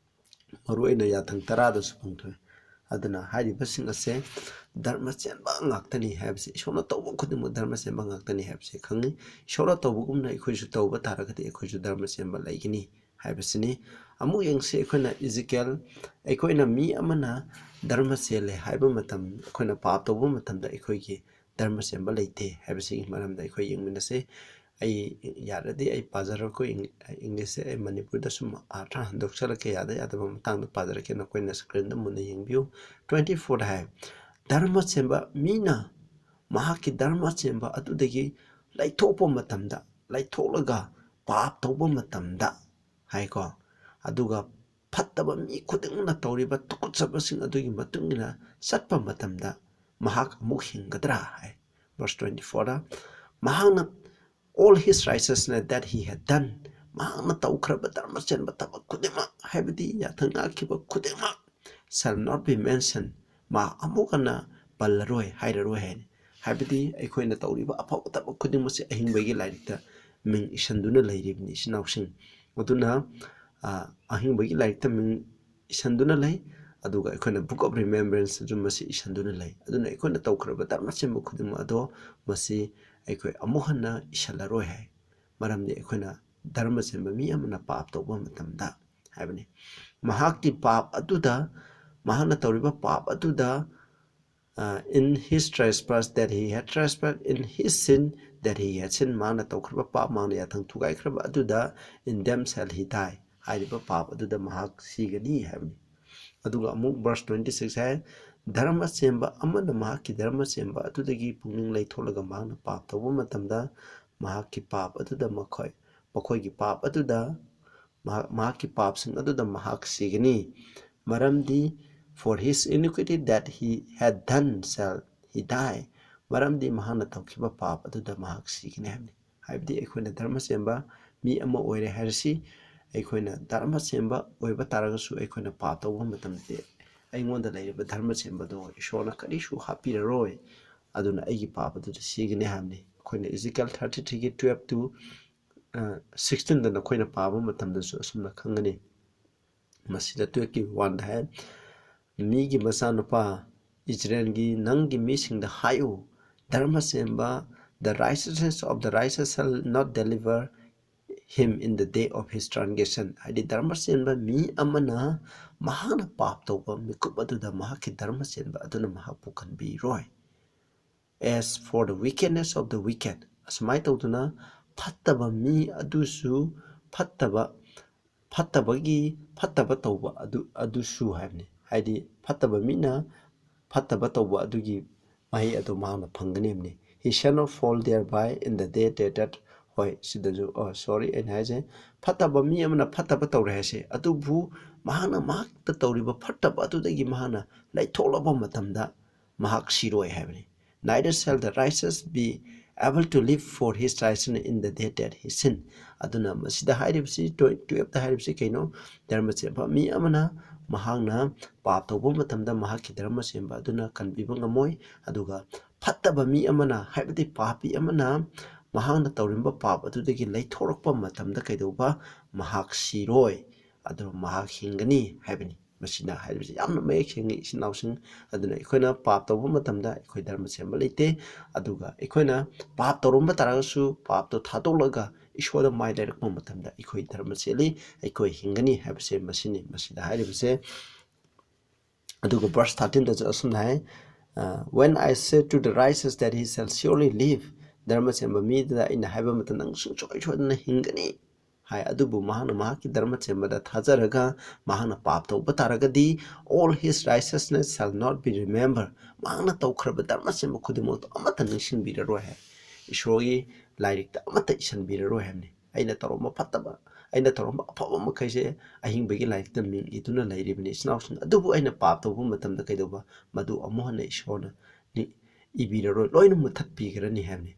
ꯃꯔꯨ ꯑꯣꯏꯅ ꯌꯥꯊꯪ ꯇꯔꯥꯗꯁꯨ ꯐꯣꯡꯗꯣꯛꯏ꯫ ꯑꯗꯨꯅ ꯍꯥꯏꯔꯤꯕꯁꯤꯡ ꯑꯁꯦ ꯙꯔꯃ ꯆꯦꯟꯕ ꯉꯥꯛꯇꯅꯤ ꯍꯥꯏꯕꯁꯤ, ꯏꯁꯣꯔꯅ ꯇꯧꯕ ꯈꯨꯗꯤꯡꯃꯛ ꯙꯔꯃ ꯆꯦꯟꯕ ꯉꯥꯛꯇꯅꯤ ꯍꯥꯏꯕꯁꯤ ꯈꯪꯉꯤ꯫ ꯏꯁꯣꯔꯅ ꯇꯧꯕꯒꯨꯝꯅ ꯑꯩꯈꯣꯏꯁꯨ ꯇꯧꯕ ꯇꯥꯔꯒꯗꯤ ꯑꯩꯈꯣꯏꯁꯨ ꯙꯔꯃ ꯆꯦꯟꯕ ꯂꯩꯒꯅꯤ ꯍꯥꯏꯕꯁꯤꯅꯤ꯫ ꯑꯃꯨꯛ ꯌꯦꯡꯁꯤ, ꯑꯩꯈꯣꯏꯅ ꯏꯖꯤꯀꯦꯜ, ꯑꯩꯈꯣꯏꯅ ꯃꯤ ꯑꯃꯅ ꯙꯔꯃ ꯆꯦꯜꯂꯦ ꯍꯥꯏꯕ ꯃꯇꯝ, ꯑꯩꯈꯣꯏꯅ ꯄꯥꯞ ꯇꯧꯕ ꯃꯇꯝꯗ ꯑꯩꯈꯣꯏꯒꯤ ꯙꯔꯃ ꯆꯦꯟꯕ ꯂꯩꯇꯦ ꯍꯥꯏꯕꯁꯤꯒꯤ ꯃꯔꯝꯗ ꯑꯩꯈꯣꯏ ꯌꯦꯡꯃꯤꯟꯅꯁꯤ꯫ ꯑꯩ ꯌꯥꯔꯗꯤ ꯑꯩ ꯄꯥꯖꯔꯛꯈꯣ, ꯏꯪ-, ꯏꯪꯂꯤꯁꯁꯦ ꯑꯩ ꯃꯅꯤꯄꯨꯔꯗ ꯁꯨꯝ ꯑꯥꯔꯊ ꯍꯟꯗꯣꯛꯆꯔꯛꯀꯦ, ꯌꯥꯗ ꯌꯥꯗꯕ ꯃꯇꯥꯡꯗ ꯄꯥꯖꯔꯛꯀꯦ, ꯅꯈꯣꯏꯅ ꯁ꯭ꯀ꯭ꯔꯤꯟꯗ ꯃꯨꯟꯅ ꯌꯦꯡꯕꯤꯌꯨ꯫ Twenty fourꯗ ꯍꯥꯏ, "ꯙꯔꯃ ꯆꯦꯟꯕ ꯃꯤꯅ ꯃꯍꯥꯛꯀꯤ ꯙꯔꯃ ꯆꯦꯟꯕ ꯑꯗꯨꯗꯒꯤ ꯂꯩꯊꯣꯛꯄ ꯃꯇꯝꯗ, ꯂꯩꯊꯣꯛꯂꯒ ꯄꯥꯞ ꯇꯧꯕ ꯃꯇꯝꯗ" ꯍꯥꯏꯀꯣ, ꯑꯗꯨꯒ ꯐꯠꯇꯕ ꯃꯤ ꯈꯨꯗꯤꯡꯃꯛꯅ ꯇꯧꯔꯤꯕ ꯇꯨꯀꯠꯆꯕꯁꯤꯡ ꯑꯗꯨꯒꯤ ꯃꯇꯨꯡ ꯏꯟꯅ ꯆꯠꯄ ꯃꯇꯝꯗ ꯃꯍꯥꯛ ꯑꯃꯨꯛ ꯍꯤꯡꯒꯗ꯭ꯔꯥ ꯍꯥꯏ꯫ Verse twenty fourꯗ, "ꯃꯍꯥꯛꯅ all his righteousness that he had done", ꯃꯍꯥꯛꯅ ꯇꯧꯈ꯭ꯔꯕ ꯙꯔꯃ ꯆꯦꯟꯕ ꯊꯕꯛ ꯈꯨꯗꯤꯡꯃꯛ, ꯍꯥꯏꯕꯗꯤ ꯌꯥꯊꯪ ꯉꯥꯛꯈꯤꯕ ꯈꯨꯗꯤꯡꯃꯛ, "shall not be mentioned", ꯃꯥ ꯑꯃꯨꯛ ꯍꯟꯅ ꯄꯜꯂꯔꯣꯏ, ꯍꯥꯏꯔꯔꯣꯏ ꯍꯥꯏꯅꯤ꯫ ꯍꯥꯏꯕꯗꯤ ꯑꯩꯈꯣꯏꯅ ꯇꯧꯔꯤꯕ ꯑꯐꯕ ꯊꯕꯛ ꯈꯨꯗꯤꯡꯃꯛꯁꯦ ꯑꯍꯤꯡꯕꯒꯤ ꯂꯥꯏꯔꯤꯛꯇ ꯃꯤꯡ ꯏꯁꯟꯗꯨꯅ ꯂꯩꯔꯤꯕꯅꯤ, ꯏꯆꯤꯟ ꯏꯅꯥꯎꯁꯤꯡ꯫ ꯑꯗꯨꯅ, ꯑ, ꯑꯍꯤꯡꯕꯒꯤ ꯂꯥꯏꯔꯤꯛꯇ ꯃꯤꯡ ꯏꯁꯟꯗꯨꯅ ꯂꯩ, ꯑꯗꯨꯒ ꯑꯩꯈꯣꯏꯅ Book of Remembranceꯇꯁꯨ ꯃꯁꯤ ꯏꯁꯟꯗꯨꯅ ꯂꯩ꯫ ꯑꯗꯨꯅ ꯑꯩꯈꯣꯏꯅ ꯇꯧꯈ꯭ꯔꯕ ꯙꯔꯃ ꯆꯦꯟꯕ ꯈꯨꯗꯤꯡꯃꯛ ꯑꯗꯣ ꯃꯁꯤ ꯑꯩꯈꯣꯏ ꯑꯃꯨꯛ ꯍꯟꯅ ꯏꯁꯜꯂꯔꯣꯏ ꯍꯥꯏ꯫ ꯃꯔꯝꯗꯤ ꯑꯩꯈꯣꯏꯅ ꯙꯔꯃ ꯆꯦꯟꯕ ꯃꯤ ꯑꯃꯅ ꯄꯥꯞ ꯇꯧꯕ ꯃꯇꯝꯗ ꯍꯥꯏꯕꯅꯤ, ꯃꯍꯥꯛꯀꯤ ꯄꯥꯞ ꯑꯗꯨꯗ, ꯃꯍꯥꯛꯅ ꯇꯧꯔꯤꯕ ꯄꯥꯞ ꯑꯗꯨꯗ, "In his trespass that he had trespassed, in his sin that he had sinned", ꯃꯥꯅ ꯇꯧꯈ꯭ꯔꯕ ꯄꯥꯞ, ꯃꯥꯅ ꯌꯥꯊꯪ ꯊꯨꯒꯥꯏꯈ꯭ꯔꯕ ꯑꯗꯨꯗ, "In them shall he die", ꯍꯥꯏꯔꯤꯕ ꯄꯥꯞ ꯑꯗꯨꯗ ꯃꯍꯥꯛ ꯁꯤꯒꯅꯤ ꯍꯥꯏꯕꯅꯤ꯫ ꯑꯗꯨꯒ ꯑꯃꯨꯛ verse twenty six ꯍꯥꯏ, "ꯙꯔꯃ ꯆꯦꯟꯕ ꯑꯃꯅ ꯃꯍꯥꯛꯀꯤ ꯙꯔꯃ ꯆꯦꯟꯕ ꯑꯗꯨꯗꯒꯤ ꯄꯨꯛꯅꯤꯡ ꯂꯩꯊꯣꯛꯂꯒ ꯃꯍꯥꯛꯅ ꯄꯥꯞ ꯇꯧꯕ ꯃꯇꯝꯗ, ꯃꯍꯥꯛꯀꯤ ꯄꯥꯞ ꯑꯗꯨꯗ ꯃꯈꯣꯏ, ꯃꯈꯣꯏꯒꯤ ꯄꯥꯞ ꯑꯗꯨꯗ, ꯃꯍꯥꯛ, ꯃꯍꯥꯛꯀꯤ ꯄꯥꯞꯁꯤꯡ ꯑꯗꯨꯗ ꯃꯍꯥꯛ ꯁꯤꯒꯅꯤ꯫ ꯃꯔꯝꯗꯤ, "For his iniquity that he had done shall he die", ꯃꯔꯝꯗꯤ ꯃꯍꯥꯛꯅ ꯇꯧꯈꯤꯕ ꯄꯥꯞ ꯑꯗꯨꯗ ꯃꯍꯥꯛ ꯁꯤꯒꯅꯤ ꯍꯥꯏꯕꯅꯤ꯫ ꯍꯥꯏꯕꯗꯤ ꯑꯩꯈꯣꯏꯅ ꯙꯔꯃ ꯆꯦꯟꯕ ꯃꯤ ꯑꯃ ꯑꯣꯏꯔꯦ ꯍꯥꯏꯔꯁꯤ, ꯑꯩꯈꯣꯏꯅ ꯙꯔꯃ ꯆꯦꯟꯕ ꯑꯣꯏꯕ ꯇꯥꯔꯒꯁꯨ, ꯑꯩꯈꯣꯏꯅ ꯄꯥꯞ ꯇꯧꯕ ꯃꯇꯝꯗꯗꯤ ꯑꯩꯉꯣꯟꯗ ꯂꯩꯔꯤꯕ ꯙꯔꯃ ꯆꯦꯟꯕꯗꯣ ꯏꯁꯣꯔꯅ ꯀꯔꯤꯁꯨ ꯍꯥꯞꯄꯤꯔꯔꯣꯏ, ꯑꯗꯨꯅ ꯑꯩꯒꯤ ꯄꯥꯞ ꯑꯗꯨꯗ ꯁꯤꯒꯅꯤ ꯍꯥꯏꯕꯅꯤ꯫ ꯑꯩꯈꯣꯏꯅ Ezekiel thirty three ꯒꯤ twelve to sixteen ꯗ ꯅꯈꯣꯏꯅ ꯄꯥꯕ ꯃꯇꯝꯗꯁꯨ ꯑꯁꯨꯝꯅ ꯈꯪꯒꯅꯤ꯫ ꯃꯁꯤꯗ twelve ꯀꯤ one ꯗ ꯍꯥꯏ, "ꯃꯤꯒꯤ ꯃꯆꯥꯅꯨꯄꯥ, ꯏꯖꯔꯦꯜꯒꯤ ꯅꯪꯒꯤ ꯃꯤꯁꯤꯡꯗ ꯍꯥꯏꯌꯨ, ꯙꯔꯃ ꯆꯦꯟꯕ, the righteousness of the righteous shall not deliver him in the day of his transgression", ꯍꯥꯏꯗꯤ ꯙꯔꯃ ꯆꯦꯟꯕ ꯃꯤ ꯑꯃꯅ ꯃꯍꯥꯛꯅ ꯄꯥꯞ ꯇꯧꯕ ꯃꯤꯀꯨꯞ ꯑꯗꯨꯗ ꯃꯍꯥꯛꯀꯤ ꯙꯔꯃ ꯆꯦꯟꯕ ꯑꯗꯨꯅ ꯃꯍꯥꯛꯄꯨ ꯀꯟꯕꯤꯔꯣꯏ꯫ "As for the wickedness of the wicked", ꯑꯁꯨꯃꯥꯏꯅ ꯇꯧꯗꯨꯅ ꯐꯠꯇꯕ ꯃꯤ ꯑꯗꯨꯁꯨ ꯐꯠꯇꯕ, ꯐꯠꯇꯕꯒꯤ, ꯐꯠꯇꯕ ꯇꯧꯕ ꯑꯗꯨ, ꯑꯗꯨꯁꯨ ꯍꯥꯏꯕꯅꯤ꯫ ꯍꯥꯏꯗꯤ ꯐꯠꯇꯕ ꯃꯤꯅ ꯐꯠꯇꯕ ꯇꯧꯕ ꯑꯗꯨꯒꯤ ꯃꯍꯩ ꯑꯗꯨ ꯃꯍꯥꯛꯅ ꯐꯪꯒꯅꯤ ꯍꯥꯏꯕꯅꯤ꯫ "He shall not fall thereby in the day that, that", ꯍꯣꯏ, ꯁꯤꯗꯁꯨ, ꯑꯣ, sorry, ꯑꯩꯅ ꯍꯥꯏꯁꯦ, ꯐꯠꯇꯕ ꯃꯤ ꯑꯃꯅ ꯐꯠꯇꯕ ꯇꯧꯔꯦ ꯍꯥꯏꯁꯦ, ꯑꯗꯨꯕꯨ ꯃꯍꯥꯛꯅ ꯃꯍꯥꯛꯇ ꯇꯧꯔꯤꯕ ꯐꯠꯇꯕ ꯑꯗꯨꯗꯒꯤ ꯃꯍꯥꯛꯅ ꯂꯩꯊꯣꯛꯂꯕ ꯃꯇꯝꯗ ꯃꯍꯥꯛ ꯁꯤꯔꯣꯏ ꯍꯥꯏꯕꯅꯤ꯫ "Neither shall the righteous be able to live for his righteousness in the day that he sin", ꯑꯗꯨꯅ ꯃꯁꯤꯗ ꯍꯥꯏꯔꯤꯕꯁꯤ, twelve ꯇ ꯍꯥꯏꯔꯤꯕꯁꯤ ꯀꯩꯅꯣ? ꯙꯔꯃ ꯆꯦꯟꯕ ꯃꯤ ꯑꯃꯅ ꯃꯍꯥꯛꯅ ꯄꯥꯞ ꯇꯧꯕ ꯃꯇꯝꯗ ꯃꯍꯥꯛꯀꯤ ꯙꯔꯃ ꯆꯦꯟꯕ ꯑꯗꯨꯅ ꯀꯟꯕꯤꯕ ꯉꯝꯃꯣꯏ, ꯑꯗꯨꯒ ꯐꯠꯇꯕ ꯃꯤ ꯑꯃꯅ, ꯍꯥꯏꯕꯗꯤ ꯄꯥꯄꯤ ꯑꯃꯅ ꯃꯍꯥꯛꯅ ꯇꯧꯔꯝꯕ ꯄꯥꯞ ꯑꯗꯨꯗꯒꯤ ꯂꯩꯊꯣꯔꯛꯄ ꯃꯇꯝꯗ ꯀꯩꯗꯧꯕ? ꯃꯍꯥꯛ ꯁꯤꯔꯣꯏ, ꯑꯗꯨ ꯃꯍꯥꯛ ꯍꯤꯡꯒꯅꯤ ꯍꯥꯏꯕꯅꯤ꯫ ꯃꯁꯤꯅ ꯍꯥꯏꯔꯤꯕꯁꯤ ꯌꯥꯝꯅ ꯃꯌꯦꯛ ꯁꯦꯡꯉꯤ, ꯏꯆꯤꯟ ꯏꯅꯥꯎꯁꯤꯡ꯫ ꯑꯗꯨꯅ ꯑꯩꯈꯣꯏꯅ ꯄꯥꯞ ꯇꯧꯕ ꯃꯇꯝꯗ ꯑꯩꯈꯣꯏ ꯙꯔꯃ ꯁꯦꯝꯕ ꯂꯩꯇꯦ꯫ ꯑꯗꯨꯒ ꯑꯩꯈꯣꯏꯅ ꯄꯥꯞ ꯇꯧꯔꯝꯕ ꯇꯥꯔꯒꯁꯨ ꯄꯥꯞꯇꯣ ꯊꯥꯗꯣꯛꯂꯒ ꯏꯁꯣꯔꯗ ꯃꯥꯏ ꯂꯩꯔꯛꯄ ꯃꯇꯝꯗ ꯑꯩꯈꯣꯏ ꯙꯔꯃ ꯆꯦꯜꯂꯤ, ꯑꯩꯈꯣꯏ ꯍꯤꯡꯒꯅꯤ ꯍꯥꯏꯕꯁꯦ ꯃꯁꯤꯅꯤ ꯃꯁꯤꯗ ꯍꯥꯏꯔꯤꯕꯁꯦ꯫ ꯑꯗꯨꯒ verse thirteenꯗꯁꯨ ꯑꯁꯨꯝꯅ ꯍꯥꯏ, "When I say to the righteous that he shall surely live," ꯙꯔꯃ ꯁꯦꯝꯕ ꯃꯤꯗꯨꯗ ꯑꯩꯅ ꯍꯥꯏꯕ ꯃꯇꯝꯗ, "ꯅꯪ ꯁꯨꯡꯁꯣꯏ ꯁꯣꯏꯗꯅ ꯍꯤꯡꯒꯅꯤ" ꯍꯥꯏ, ꯑꯗꯨꯕꯨ ꯃꯍꯥꯛꯅ ꯃꯍꯥꯛꯀꯤ ꯙꯔꯃ ꯁꯦꯝꯕꯗ ꯊꯥꯖꯔꯒ ꯃꯍꯥꯛꯅ ꯄꯥꯞ ꯇꯧꯕ ꯇꯥꯔꯒꯗꯤ, "All his righteousness shall not be remembered," ꯃꯍꯥꯛꯅ ꯇꯧꯈ꯭ꯔꯕ ꯙꯔꯃ ꯁꯦꯝꯕ ꯈꯨꯗꯤꯡꯃꯛꯇꯣ ꯑꯃꯠꯇ ꯅꯤꯡꯁꯤꯡꯕꯤꯔꯔꯣꯏ ꯍꯥꯏ, ꯏꯁꯣꯔꯒꯤ ꯂꯥꯏꯔꯤꯛꯇ ꯑꯃꯠꯇ ꯏꯁꯤꯟꯕꯤꯔꯔꯣꯏ ꯍꯥꯏꯕꯅꯤ꯫ ꯑꯩꯅ ꯇꯧꯔꯝꯕ ꯐꯠꯇꯕ, ꯑꯩꯅ ꯇꯧꯔꯝꯕ ꯑꯐꯕ ꯃꯈꯩꯁꯦ ꯑꯍꯤꯡꯕꯒꯤ ꯂꯥꯏꯔꯤꯛꯇ ꯃꯤꯡ ꯏꯗꯨꯅ ꯂꯩꯔꯤꯕꯅꯤ, ꯏꯆꯤꯟ ꯏꯅꯥꯎꯁꯤꯡ꯫ ꯑꯗꯨꯕꯨ ꯑꯩꯅ ꯄꯥꯞ ꯇꯧꯕ ꯃꯇꯝꯗ ꯀꯩꯗꯧꯕ? ꯃꯗꯨ ꯑꯃꯨꯛ ꯍꯟꯅ ꯏꯁꯣꯔꯅ ꯅꯤ-, ꯏꯕꯤꯔꯔꯣꯏ, ꯂꯣꯏꯅ ꯃꯨꯊꯠꯄꯤꯈ꯭ꯔꯅꯤ ꯍꯥꯏꯕꯅꯤ꯫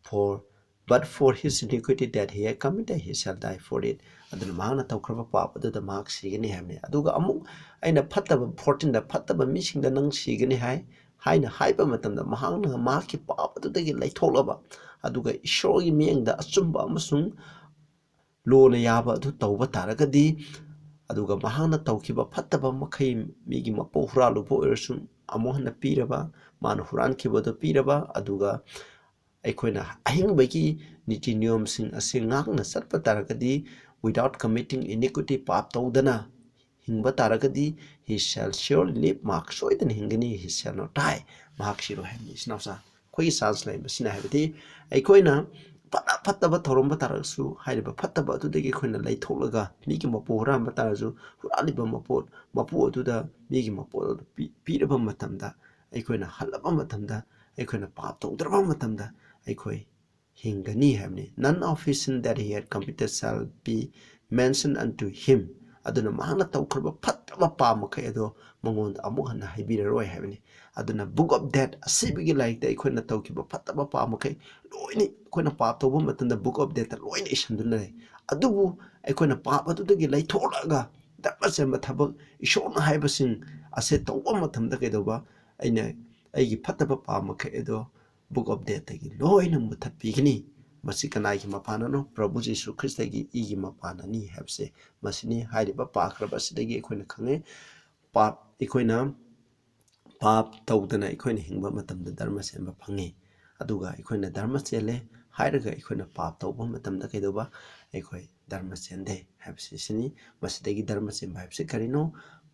"For, but for his iniquity that he had committed, he shall die for it." ꯑꯗꯨꯅ ꯃꯍꯥꯛꯅ ꯇꯧꯈ꯭ꯔꯕ ꯄꯥꯞ ꯑꯗꯨꯗ ꯃꯍꯥꯛ ꯁꯤꯒꯅꯤ ꯍꯥꯏꯕꯅꯤ꯫ ꯑꯗꯨꯒ ꯑꯃꯨꯛ ꯑꯩꯅ ꯐꯠꯇꯕ, fourteenꯗ, "ꯐꯠꯇꯕ ꯃꯤꯁꯤꯡꯗ ꯅꯪ ꯁꯤꯒꯅꯤ" ꯍꯥꯏ, ꯍꯥꯏꯅ ꯍꯥꯏꯕ ꯃꯇꯝꯗ ꯃꯍꯥꯛꯅ ꯃꯍꯥꯛꯀꯤ ꯄꯥꯞ ꯑꯗꯨꯗꯒꯤ ꯂꯩꯊꯣꯛꯂꯕ, ꯑꯗꯨꯒ ꯏꯁꯣꯔꯒꯤ ꯃꯤꯠꯌꯦꯡꯗ ꯑꯆꯨꯝꯕ ꯑꯃꯁꯨꯡ ꯂꯣꯅ ꯌꯥꯕ ꯑꯗꯨ ꯇꯧꯕ ꯇꯥꯔꯒꯗꯤ, ꯑꯗꯨꯒ ꯃꯍꯥꯛꯅ ꯇꯧꯈꯤꯕ ꯐꯠꯇꯕ ꯃꯈꯩ, ꯃꯤꯒꯤ ꯃꯄꯣꯠ ꯍꯨꯔꯥꯜꯂꯨꯕ ꯑꯣꯏꯔꯁꯨ ꯑꯃꯨꯛ ꯍꯟꯅ ꯄꯤꯔꯕ, ꯃꯥꯅ ꯍꯨꯔꯥꯟꯈꯤꯕꯗꯨ ꯄꯤꯔꯕ, ꯑꯗꯨꯒ ꯑꯩꯈꯣꯏꯅ ꯑꯍꯤꯡꯕꯒꯤ ꯅꯤꯇꯤ ꯅꯤꯌꯣꯝꯁꯤꯡ ꯑꯁꯤ ꯉꯥꯛꯅ ꯆꯠꯄ ꯇꯥꯔꯒꯗꯤ, without committing iniquity, ꯄꯥꯞ ꯇꯧꯗꯅ ꯍꯤꯡꯕ ꯇꯥꯔꯒꯗꯤ, "He shall surely live," ꯃꯍꯥꯛ ꯁꯣꯏꯗꯅ ꯍꯤꯡꯒꯅꯤ, "He shall not die," ꯃꯍꯥꯛ ꯁꯤꯔꯣꯏ ꯍꯥꯏꯕꯅꯤ꯫ ꯏꯆꯤꯟ ꯏꯅꯥꯎꯁꯥ, ꯑꯩꯈꯣꯏꯒꯤ chance ꯂꯩ꯫ ꯃꯁꯤꯅ ꯍꯥꯏꯕꯗꯤ ꯑꯩꯈꯣꯏꯅ ꯐꯅ ꯐꯠꯇꯕ ꯊꯧꯔꯝꯕ ꯇꯥꯔꯒꯁꯨ, ꯍꯥꯏꯔꯤꯕ ꯐꯠꯇꯕ ꯑꯗꯨꯗꯒꯤ ꯑꯩꯈꯣꯏꯅ ꯂꯩꯊꯣꯛꯂꯒ, ꯃꯤꯒꯤ ꯃꯄꯣꯠ ꯍꯨꯔꯥꯟꯕ ꯇꯥꯔꯁꯨ, ꯍꯨꯔꯥꯜꯂꯤꯕ ꯃꯄꯣꯠ, ꯃꯄꯨ ꯑꯗꯨꯗ ꯃꯤꯒꯤ ꯃꯄꯣꯠ ꯑꯗꯨ ꯄꯤ-, ꯄꯤꯔꯕ ꯃꯇꯝꯗ, ꯑꯩꯈꯣꯏꯅ ꯍꯜꯂꯕ ꯃꯇꯝꯗ ꯑꯩꯈꯣꯏꯅ ꯄꯥꯞ ꯇꯧꯗ꯭ꯔꯕ ꯃꯇꯝꯗ ꯑꯩꯈꯣꯏ ꯍꯤꯡꯒꯅꯤ ꯍꯥꯏꯕꯅꯤ꯫ "None of his sin that he had committed shall be mentioned unto him." ꯑꯗꯨꯅ ꯃꯍꯥꯛꯅ ꯇꯧꯈ꯭ꯔꯕ ꯐꯠꯇꯕ ꯄꯥꯞ ꯃꯈꯩ ꯑꯗꯣ ꯃꯉꯣꯟꯗ ꯑꯃꯨꯛ ꯍꯟꯅ ꯍꯥꯏꯕꯤꯔꯔꯣꯏ ꯍꯥꯏꯕꯅꯤ꯫ ꯑꯗꯨꯅ book of death, ꯑꯁꯤꯕꯒꯤ ꯂꯥꯏꯔꯤꯛꯇ ꯑꯩꯈꯣꯏꯅ ꯇꯧꯈꯤꯕ ꯐꯠꯇꯕ ꯄꯥꯞ ꯃꯈꯩ ꯂꯣꯏꯅ, ꯑꯩꯈꯣꯏꯅ ꯄꯥꯞ ꯇꯧꯕ ꯃꯇꯝꯗ book of deathꯇ ꯂꯣꯏꯅ ꯏꯁꯤꯟꯗꯨꯅ ꯂꯩ꯫ ꯑꯗꯨꯕꯨ ꯑꯩꯈꯣꯏꯅ ꯄꯥꯞ ꯑꯗꯨꯗꯒꯤ ꯂꯩꯊꯣꯛꯂꯒ ꯙꯔꯃ ꯆꯦꯟꯕ ꯊꯕꯛ, ꯏꯁꯣꯔꯅ ꯍꯥꯏꯕꯁꯤꯡ ꯑꯁꯦ ꯇꯧꯕ ꯃꯇꯝꯗ ꯀꯩꯗꯧꯕ? ꯑꯩꯅ ꯑꯩꯒꯤ ꯐꯠꯇꯕ ꯄꯥꯞ ꯃꯈꯩ ꯑꯗꯣ book of deathꯇꯒꯤ ꯂꯣꯏꯅ ꯃꯨꯊꯠꯄꯤꯒꯅꯤ꯫ ꯃꯁꯤ ꯀꯅꯥꯒꯤ ꯃꯄꯥꯟꯅꯅꯣ? ꯄ꯭ꯔꯚꯨ ꯖꯤꯁꯨ ꯈ꯭ꯔꯤꯁꯇꯒꯤ ꯏꯒꯤ ꯃꯄꯥꯟꯅꯅꯤ ꯍꯥꯏꯕꯁꯦ ꯃꯁꯤꯅꯤ꯫ ꯍꯥꯏꯔꯤꯕ ꯄꯥꯈ꯭ꯔꯕ ꯑꯁꯤꯗꯒꯤ ꯑꯩꯈꯣꯏꯅ ꯈꯪꯉꯦ, ꯄꯥꯞ, ꯑꯩꯈꯣꯏꯅ ꯄꯥꯞ ꯇꯧꯗꯅ ꯑꯩꯈꯣꯏꯅ ꯍꯤꯡꯕ ꯃꯇꯝꯗ ꯙꯔꯃ ꯆꯦꯟꯕ ꯐꯪꯉꯤ꯫ ꯑꯗꯨꯒ ꯑꯩꯈꯣꯏꯅ ꯙꯔꯃ ꯆꯦꯜꯂꯦ ꯍꯥꯏꯔꯒ ꯑꯩꯈꯣꯏꯅ ꯄꯥꯞ ꯇꯧꯕ ꯃꯇꯝꯗ ꯀꯩꯗꯧꯕ? ꯑꯩꯈꯣꯏ ꯙꯔꯃ ꯆꯦꯟꯗꯦ ꯍꯥꯏꯕꯁꯤ ꯁꯤꯅꯤ꯫ ꯃꯁꯤꯗꯒꯤ ꯙꯔꯃ ꯆꯦꯟꯕ ꯍꯥꯏꯕꯁꯤ ꯀꯔꯤꯅꯣ?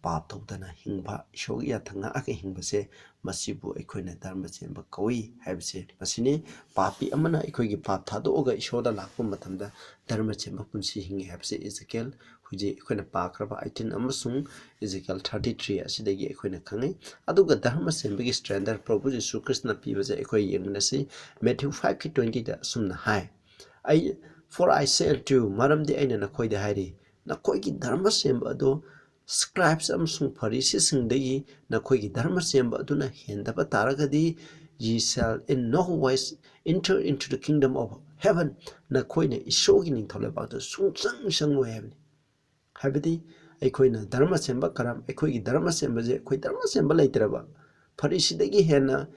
ꯄꯥꯞ ꯇꯧꯗꯅ ꯍꯤꯡꯕ, ꯏꯁꯣꯔꯒꯤ ꯌꯥꯊꯪ ꯉꯥꯛꯑꯒ ꯍꯤꯡꯕꯁꯦ, ꯃꯁꯤꯕꯨ ꯑꯩꯈꯣꯏꯅ ꯙꯔꯃ ꯆꯦꯟꯕ ꯀꯧꯏ ꯍꯥꯏꯕꯁꯦ ꯃꯁꯤꯅꯤ꯫ ꯄꯥꯄꯤ ꯑꯃꯅ ꯑꯩꯈꯣꯏꯒꯤ ꯄꯥꯞ ꯊꯥꯗꯣꯛꯑꯒ ꯏꯁꯣꯔꯗ ꯂꯥꯛꯄ ꯃꯇꯝꯗ ꯙꯔꯃ ꯆꯦꯟꯕ ꯄꯨꯟꯁꯤ ꯍꯤꯡꯉꯤ ꯍꯥꯏꯕꯁꯦ ꯏꯖꯀꯦꯜ ꯍꯧꯖꯤꯛ ꯑꯩꯈꯣꯏꯅ ꯄꯥꯈ꯭ꯔꯕ eighteen ꯑꯃꯁꯨꯡ ꯏꯖꯀꯦꯜ thirty three ꯑꯁꯤꯗꯒꯤ ꯑꯩꯈꯣꯏꯅ ꯈꯪꯉꯤ꯫ ꯑꯗꯨꯒ ꯙꯔꯃ ꯆꯦꯟꯕꯒꯤ ꯁ꯭ꯇꯦꯟꯗꯔꯗ ꯄ꯭ꯔꯚꯨ ꯖꯤꯁꯨ ꯈ꯭ꯔꯤꯁꯇꯅ ꯄꯤꯕꯁꯦ ꯑꯩꯈꯣꯏ ꯌꯦꯡꯃꯤꯟꯅꯁꯤ꯫ ꯃꯦꯊ꯭ꯌꯨ five ꯀꯤ twenty ꯗ ꯑꯁꯨꯝꯅ ꯍꯥꯏ, ꯑꯩ, "For I say unto you, ꯃꯔꯝꯗꯤ ꯑꯩꯅ ꯅꯈꯣꯏꯗ ꯍꯥꯏꯔꯤ, ꯅꯈꯣꯏꯒꯤ ꯙꯔꯃ ꯆꯦꯟꯕ ꯑꯗꯨ ꯁ꯭ꯀ꯭ꯔꯥꯏꯕꯁ ꯑꯃꯁꯨꯡ ꯐꯔꯤꯁꯤꯁꯤꯡꯗꯒꯤ ꯅꯈꯣꯏꯒꯤ ꯙꯔꯃ ꯆꯦꯟꯕ ꯑꯗꯨꯅ ꯍꯦꯟꯗꯕ ꯇꯥꯔꯒꯗꯤ, ye shall in no wise enter into the kingdom of heaven." ꯅꯈꯣꯏꯅ ꯏꯁꯣꯔꯒꯤ ꯅꯤꯡꯊꯧ ꯂꯩꯕꯥꯛꯇ ꯁꯨꯡꯆꯪ ꯆꯪꯂꯣꯏ ꯍꯥꯏꯕꯅꯤ꯫ ꯍꯥꯏꯕꯗꯤ ꯑꯩꯈꯣꯏꯅ ꯙꯔꯃ ꯆꯦꯟꯕ ꯀꯔꯝ, ꯑꯩꯈꯣꯏꯒꯤ ꯙꯔꯃ ꯆꯦꯟꯕꯁꯦ, ꯑꯩꯈꯣꯏ ꯙꯔꯃ ꯆꯦꯟꯕ ꯂꯩꯇ꯭ꯔꯕ, ꯐꯔꯤꯁꯤꯗꯒꯤ ꯍꯦꯟꯅ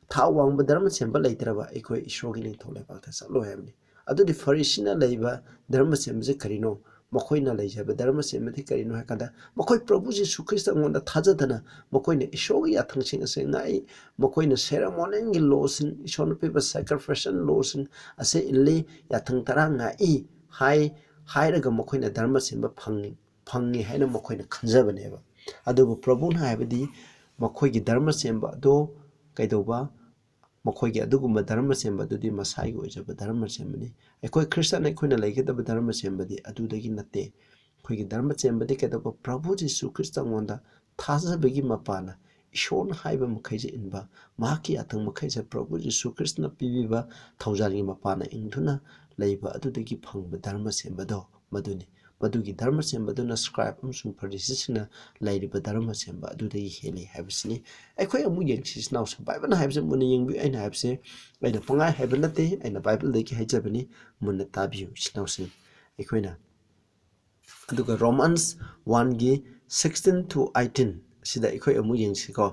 ꯊꯥꯛ ꯋꯥꯡꯕ ꯙꯔꯃ ꯆꯦꯟꯕ ꯂꯩꯇ꯭ꯔꯕ, ꯑꯩꯈꯣꯏ ꯏꯁꯣꯔꯒꯤ ꯅꯤꯡꯊꯧ ꯂꯩꯕꯥꯛꯇ ꯆꯠꯂꯣꯏ ꯍꯥꯏꯕꯅꯤ꯫ ꯑꯗꯨꯗꯤ ꯐꯔꯤꯁꯤꯅ ꯂꯩꯕ ꯙꯔꯃ ꯆꯦꯟꯕꯁꯦ ꯀꯔꯤꯅꯣ? ꯃꯈꯣꯏꯅ ꯂꯩꯖꯕ ꯙꯔꯃ ꯆꯦꯟꯕꯗꯤ ꯀꯔꯤꯅꯣ ꯍꯥꯏ ꯀꯥꯟꯗ, ꯃꯈꯣꯏ ꯄ꯭ꯔꯚꯨ ꯖꯤꯁꯨ ꯈ꯭ꯔꯤꯁꯇ ꯑꯩꯉꯣꯟꯗ ꯊꯥꯖꯗꯅ ꯃꯈꯣꯏꯅ ꯏꯁꯣꯔꯒꯤ ꯌꯥꯊꯪꯁꯤꯡ ꯑꯁꯦ ꯉꯥꯛꯏ, ꯃꯈꯣꯏꯅ ꯁꯦꯔꯦꯃꯣꯅꯤꯌꯦꯜꯒꯤ ꯂꯣꯁꯤꯡ, ꯏꯁꯣꯔꯅ ꯄꯤꯕ ꯁꯦꯀ꯭ꯔꯤꯐꯤꯁꯤꯌꯦꯜ ꯂꯣꯁꯤꯡ ꯑꯁꯦ ꯏꯜꯂꯤ, ꯌꯥꯊꯪ ꯇꯔꯥ ꯉꯥꯛꯏ ꯍꯥꯏ, ꯍꯥꯏꯔꯒ ꯃꯈꯣꯏꯅ ꯙꯔꯃ ꯆꯦꯟꯕ ꯐꯪꯉꯤ, ꯐꯪꯉꯤ ꯍꯥꯏꯅ ꯃꯈꯣꯏꯅ ꯈꯟꯖꯕꯅꯦꯕ꯫ ꯑꯗꯨꯕꯨ ꯄ꯭ꯔꯚꯨꯅ ꯍꯥꯏꯕꯗꯤ ꯃꯈꯣꯏꯒꯤ ꯙꯔꯃ ꯆꯦꯟꯕ ꯑꯗꯣ ꯀꯩꯗꯧꯕ? ꯃꯈꯣꯏꯒꯤ ꯑꯗꯨꯒꯨꯝꯕ ꯙꯔꯃ ꯆꯦꯟꯕ ꯑꯗꯨꯗꯤ ꯃꯁꯥꯒꯤ ꯑꯣꯏꯖꯕ ꯙꯔꯃ ꯆꯦꯟꯕꯅꯤ꯫ ꯑꯩꯈꯣꯏ ꯈ꯭ꯔꯤꯁꯇꯟ ꯑꯩꯈꯣꯏꯅ ꯂꯩꯒꯗꯕ ꯙꯔꯃ ꯆꯦꯟꯕꯗꯤ ꯑꯗꯨꯗꯒꯤ ꯅꯠꯇꯦ꯫ ꯑꯩꯈꯣꯏꯒꯤ ꯙꯔꯃ ꯆꯦꯟꯕꯗꯤ ꯀꯩꯗꯧꯕ? ꯄ꯭ꯔꯚꯨ ꯖꯤꯁꯨ ꯈ꯭ꯔꯤꯁꯇ ꯑꯩꯉꯣꯟꯗ ꯊꯥꯖꯕꯒꯤ ꯃꯄꯥꯟꯅ ꯏꯁꯣꯔꯅ ꯍꯥꯏꯕ ꯃꯈꯩꯁꯦ ꯏꯟꯕ, ꯃꯍꯥꯛꯀꯤ ꯌꯥꯊꯪ ꯃꯈꯩꯁꯦ ꯄ꯭ꯔꯚꯨ ꯖꯤꯁꯨ ꯈ꯭ꯔꯤꯁꯇꯅ ꯄꯤꯕꯤꯕ ꯊꯧꯖꯥꯜꯒꯤ ꯃꯄꯥꯟꯅ ꯏꯟꯗꯨꯅ ꯂꯩꯕ ꯑꯗꯨꯗꯒꯤ ꯐꯪꯕ ꯙꯔꯃ ꯆꯦꯟꯕꯗꯣ ꯃꯗꯨꯅꯤ꯫ ꯃꯗꯨꯒꯤ ꯙꯔꯃ ꯆꯦꯟꯕꯗꯨꯅ ꯁ꯭ꯀ꯭ꯔꯥꯏꯕ ꯑꯃꯁꯨꯡ ꯐꯔꯤꯁꯤꯁꯤꯡꯅ ꯂꯩꯔꯤꯕ ꯙꯔꯃ ꯆꯦꯟꯕ ꯑꯗꯨꯗꯒꯤ ꯍꯦꯜꯂꯤ ꯍꯥꯏꯕꯁꯤꯅꯤ꯫ ꯑꯩꯈꯣꯏ ꯑꯃꯨꯛ ꯌꯦꯡꯁꯤ, ꯏꯆꯤꯟ ꯏꯅꯥꯎꯁꯤꯡ, ꯕꯥꯏꯕꯜꯅ ꯍꯥꯏꯕꯁꯦ ꯃꯨꯟꯅ ꯌꯦꯡꯕꯤꯌꯨ꯫ ꯑꯩꯅ ꯍꯥꯏꯕꯁꯦ ꯑꯩꯅ ꯄꯪꯍꯥꯏ ꯍꯥꯏꯕ ꯅꯠꯇꯦ, ꯑꯩꯅ ꯕꯥꯏꯕꯜꯗꯒꯤ ꯍꯥꯏꯖꯕꯅꯤ꯫ ꯃꯨꯟꯅ ꯇꯥꯕꯤꯌꯨ, ꯏꯆꯤꯟ ꯏꯅꯥꯎꯁꯤꯡ꯫ ꯑꯩꯈꯣꯏꯅ ꯑꯗꯨꯒ ꯔꯣꯃꯥꯟꯁ one ꯒꯤ sixteen to eighteen ꯁꯤꯗ ꯑꯩꯈꯣꯏ ꯑꯃꯨꯛ ꯌꯦꯡꯁꯤꯀꯣ꯫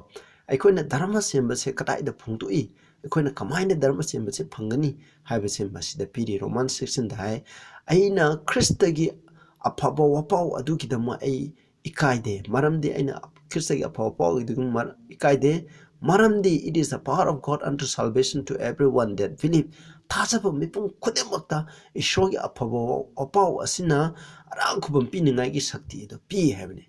ꯑꯩꯈꯣꯏꯅ ꯙꯔꯃ ꯆꯦꯟꯕꯁꯦ ꯀꯗꯥꯏꯗ ꯐꯣꯡꯗꯣꯛꯏ? ꯑꯩꯈꯣꯏꯅ ꯀꯃꯥꯏꯅ ꯙꯔꯃ ꯆꯦꯟꯕꯁꯦ ꯐꯪꯒꯅꯤ ꯍꯥꯏꯕꯁꯦ ꯃꯁꯤꯗ ꯄꯤꯔꯤ꯫ ꯔꯣꯃꯥꯟ ꯁꯤꯛꯁꯇꯤꯟꯗ ꯍꯥꯏ, "ꯑꯩꯅ ꯈ꯭ꯔꯤꯁꯇꯒꯤ ꯑꯐꯕ ꯋꯥꯄꯥꯎ ꯑꯗꯨꯒꯤꯗꯃꯛ ꯑꯩ ꯏꯀꯥꯏꯗꯦ, ꯃꯔꯝꯗꯤ ꯑꯩꯅ ꯈ꯭ꯔꯤꯁꯇꯒꯤ ꯑꯐꯕ ꯋꯥꯄꯥꯎ ꯑꯗꯨꯒꯤ ꯃꯔ-, ꯏꯀꯥꯏꯗꯦ, ꯃꯔꯝꯗꯤ it is the power of God unto salvation to everyone that believe." ꯊꯥꯖꯕ ꯃꯤꯄꯨꯝ ꯈꯨꯗꯤꯡꯃꯛꯇ ꯏꯁꯣꯔꯒꯤ ꯑꯐꯕ ꯋꯥꯄꯥꯎ ꯑꯁꯤꯅ ꯑꯔꯥꯡ ꯈꯨꯕꯝ ꯄꯤꯅꯤꯡꯉꯥꯏꯒꯤ ꯁꯛꯇꯤ ꯑꯗꯨ ꯄꯤ ꯍꯥꯏꯕꯅꯤ꯫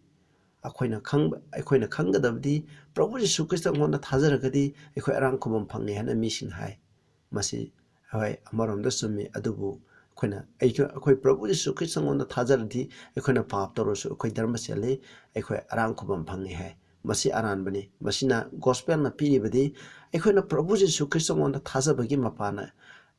ꯑꯩꯈꯣꯏꯅ ꯈꯪꯕ, ꯑꯩꯈꯣꯏꯅ ꯈꯪꯒꯗꯕꯗꯤ ꯄ꯭ꯔꯚꯨ ꯌꯤꯁꯨ ꯈ꯭ꯔꯤꯁꯇ ꯉꯣꯟꯗ ꯊꯥꯖꯔꯒꯗꯤ ꯑꯩꯈꯣꯏ ꯑꯔꯥꯡ ꯈꯨꯕꯝ ꯐꯪꯉꯦ ꯍꯥꯏꯅ ꯃꯤꯁꯤꯡꯅ ꯍꯥꯏ꯫ ꯃꯁꯤ ꯍꯣꯏ, ꯑꯃꯔꯣꯝꯗ ꯆꯨꯝꯃꯤ, ꯑꯗꯨꯕꯨ ꯑꯩꯈꯣꯏꯅ, ꯑꯩꯈꯣꯏ, ꯑꯩꯈꯣꯏ ꯄ꯭ꯔꯚꯨ ꯌꯤꯁꯨ ꯈ꯭ꯔꯤꯁꯇ ꯉꯣꯟꯗ ꯊꯥꯖꯔꯗꯤ ꯑꯩꯈꯣꯏꯅ ꯄꯥꯞ ꯇꯧꯔꯁꯨ ꯑꯩꯈꯣꯏ ꯙꯔꯃ ꯆꯦꯜꯂꯤ, ꯑꯩꯈꯣꯏ ꯑꯔꯥꯡ ꯈꯨꯕꯝ ꯐꯪꯉꯦ ꯍꯥꯏ꯫ ꯃꯁꯤ ꯑꯔꯥꯟꯕꯅꯤ꯫ ꯃꯁꯤꯅ ꯒꯣꯁꯄꯦꯜꯅ ꯄꯤꯔꯤꯕꯗꯤ ꯑꯩꯈꯣꯏꯅ ꯄ꯭ꯔꯚꯨ ꯌꯤꯁꯨ ꯈ꯭ꯔꯤꯁꯇ ꯉꯣꯟꯗ ꯊꯥꯖꯕꯒꯤ ꯃꯄꯥꯟꯅ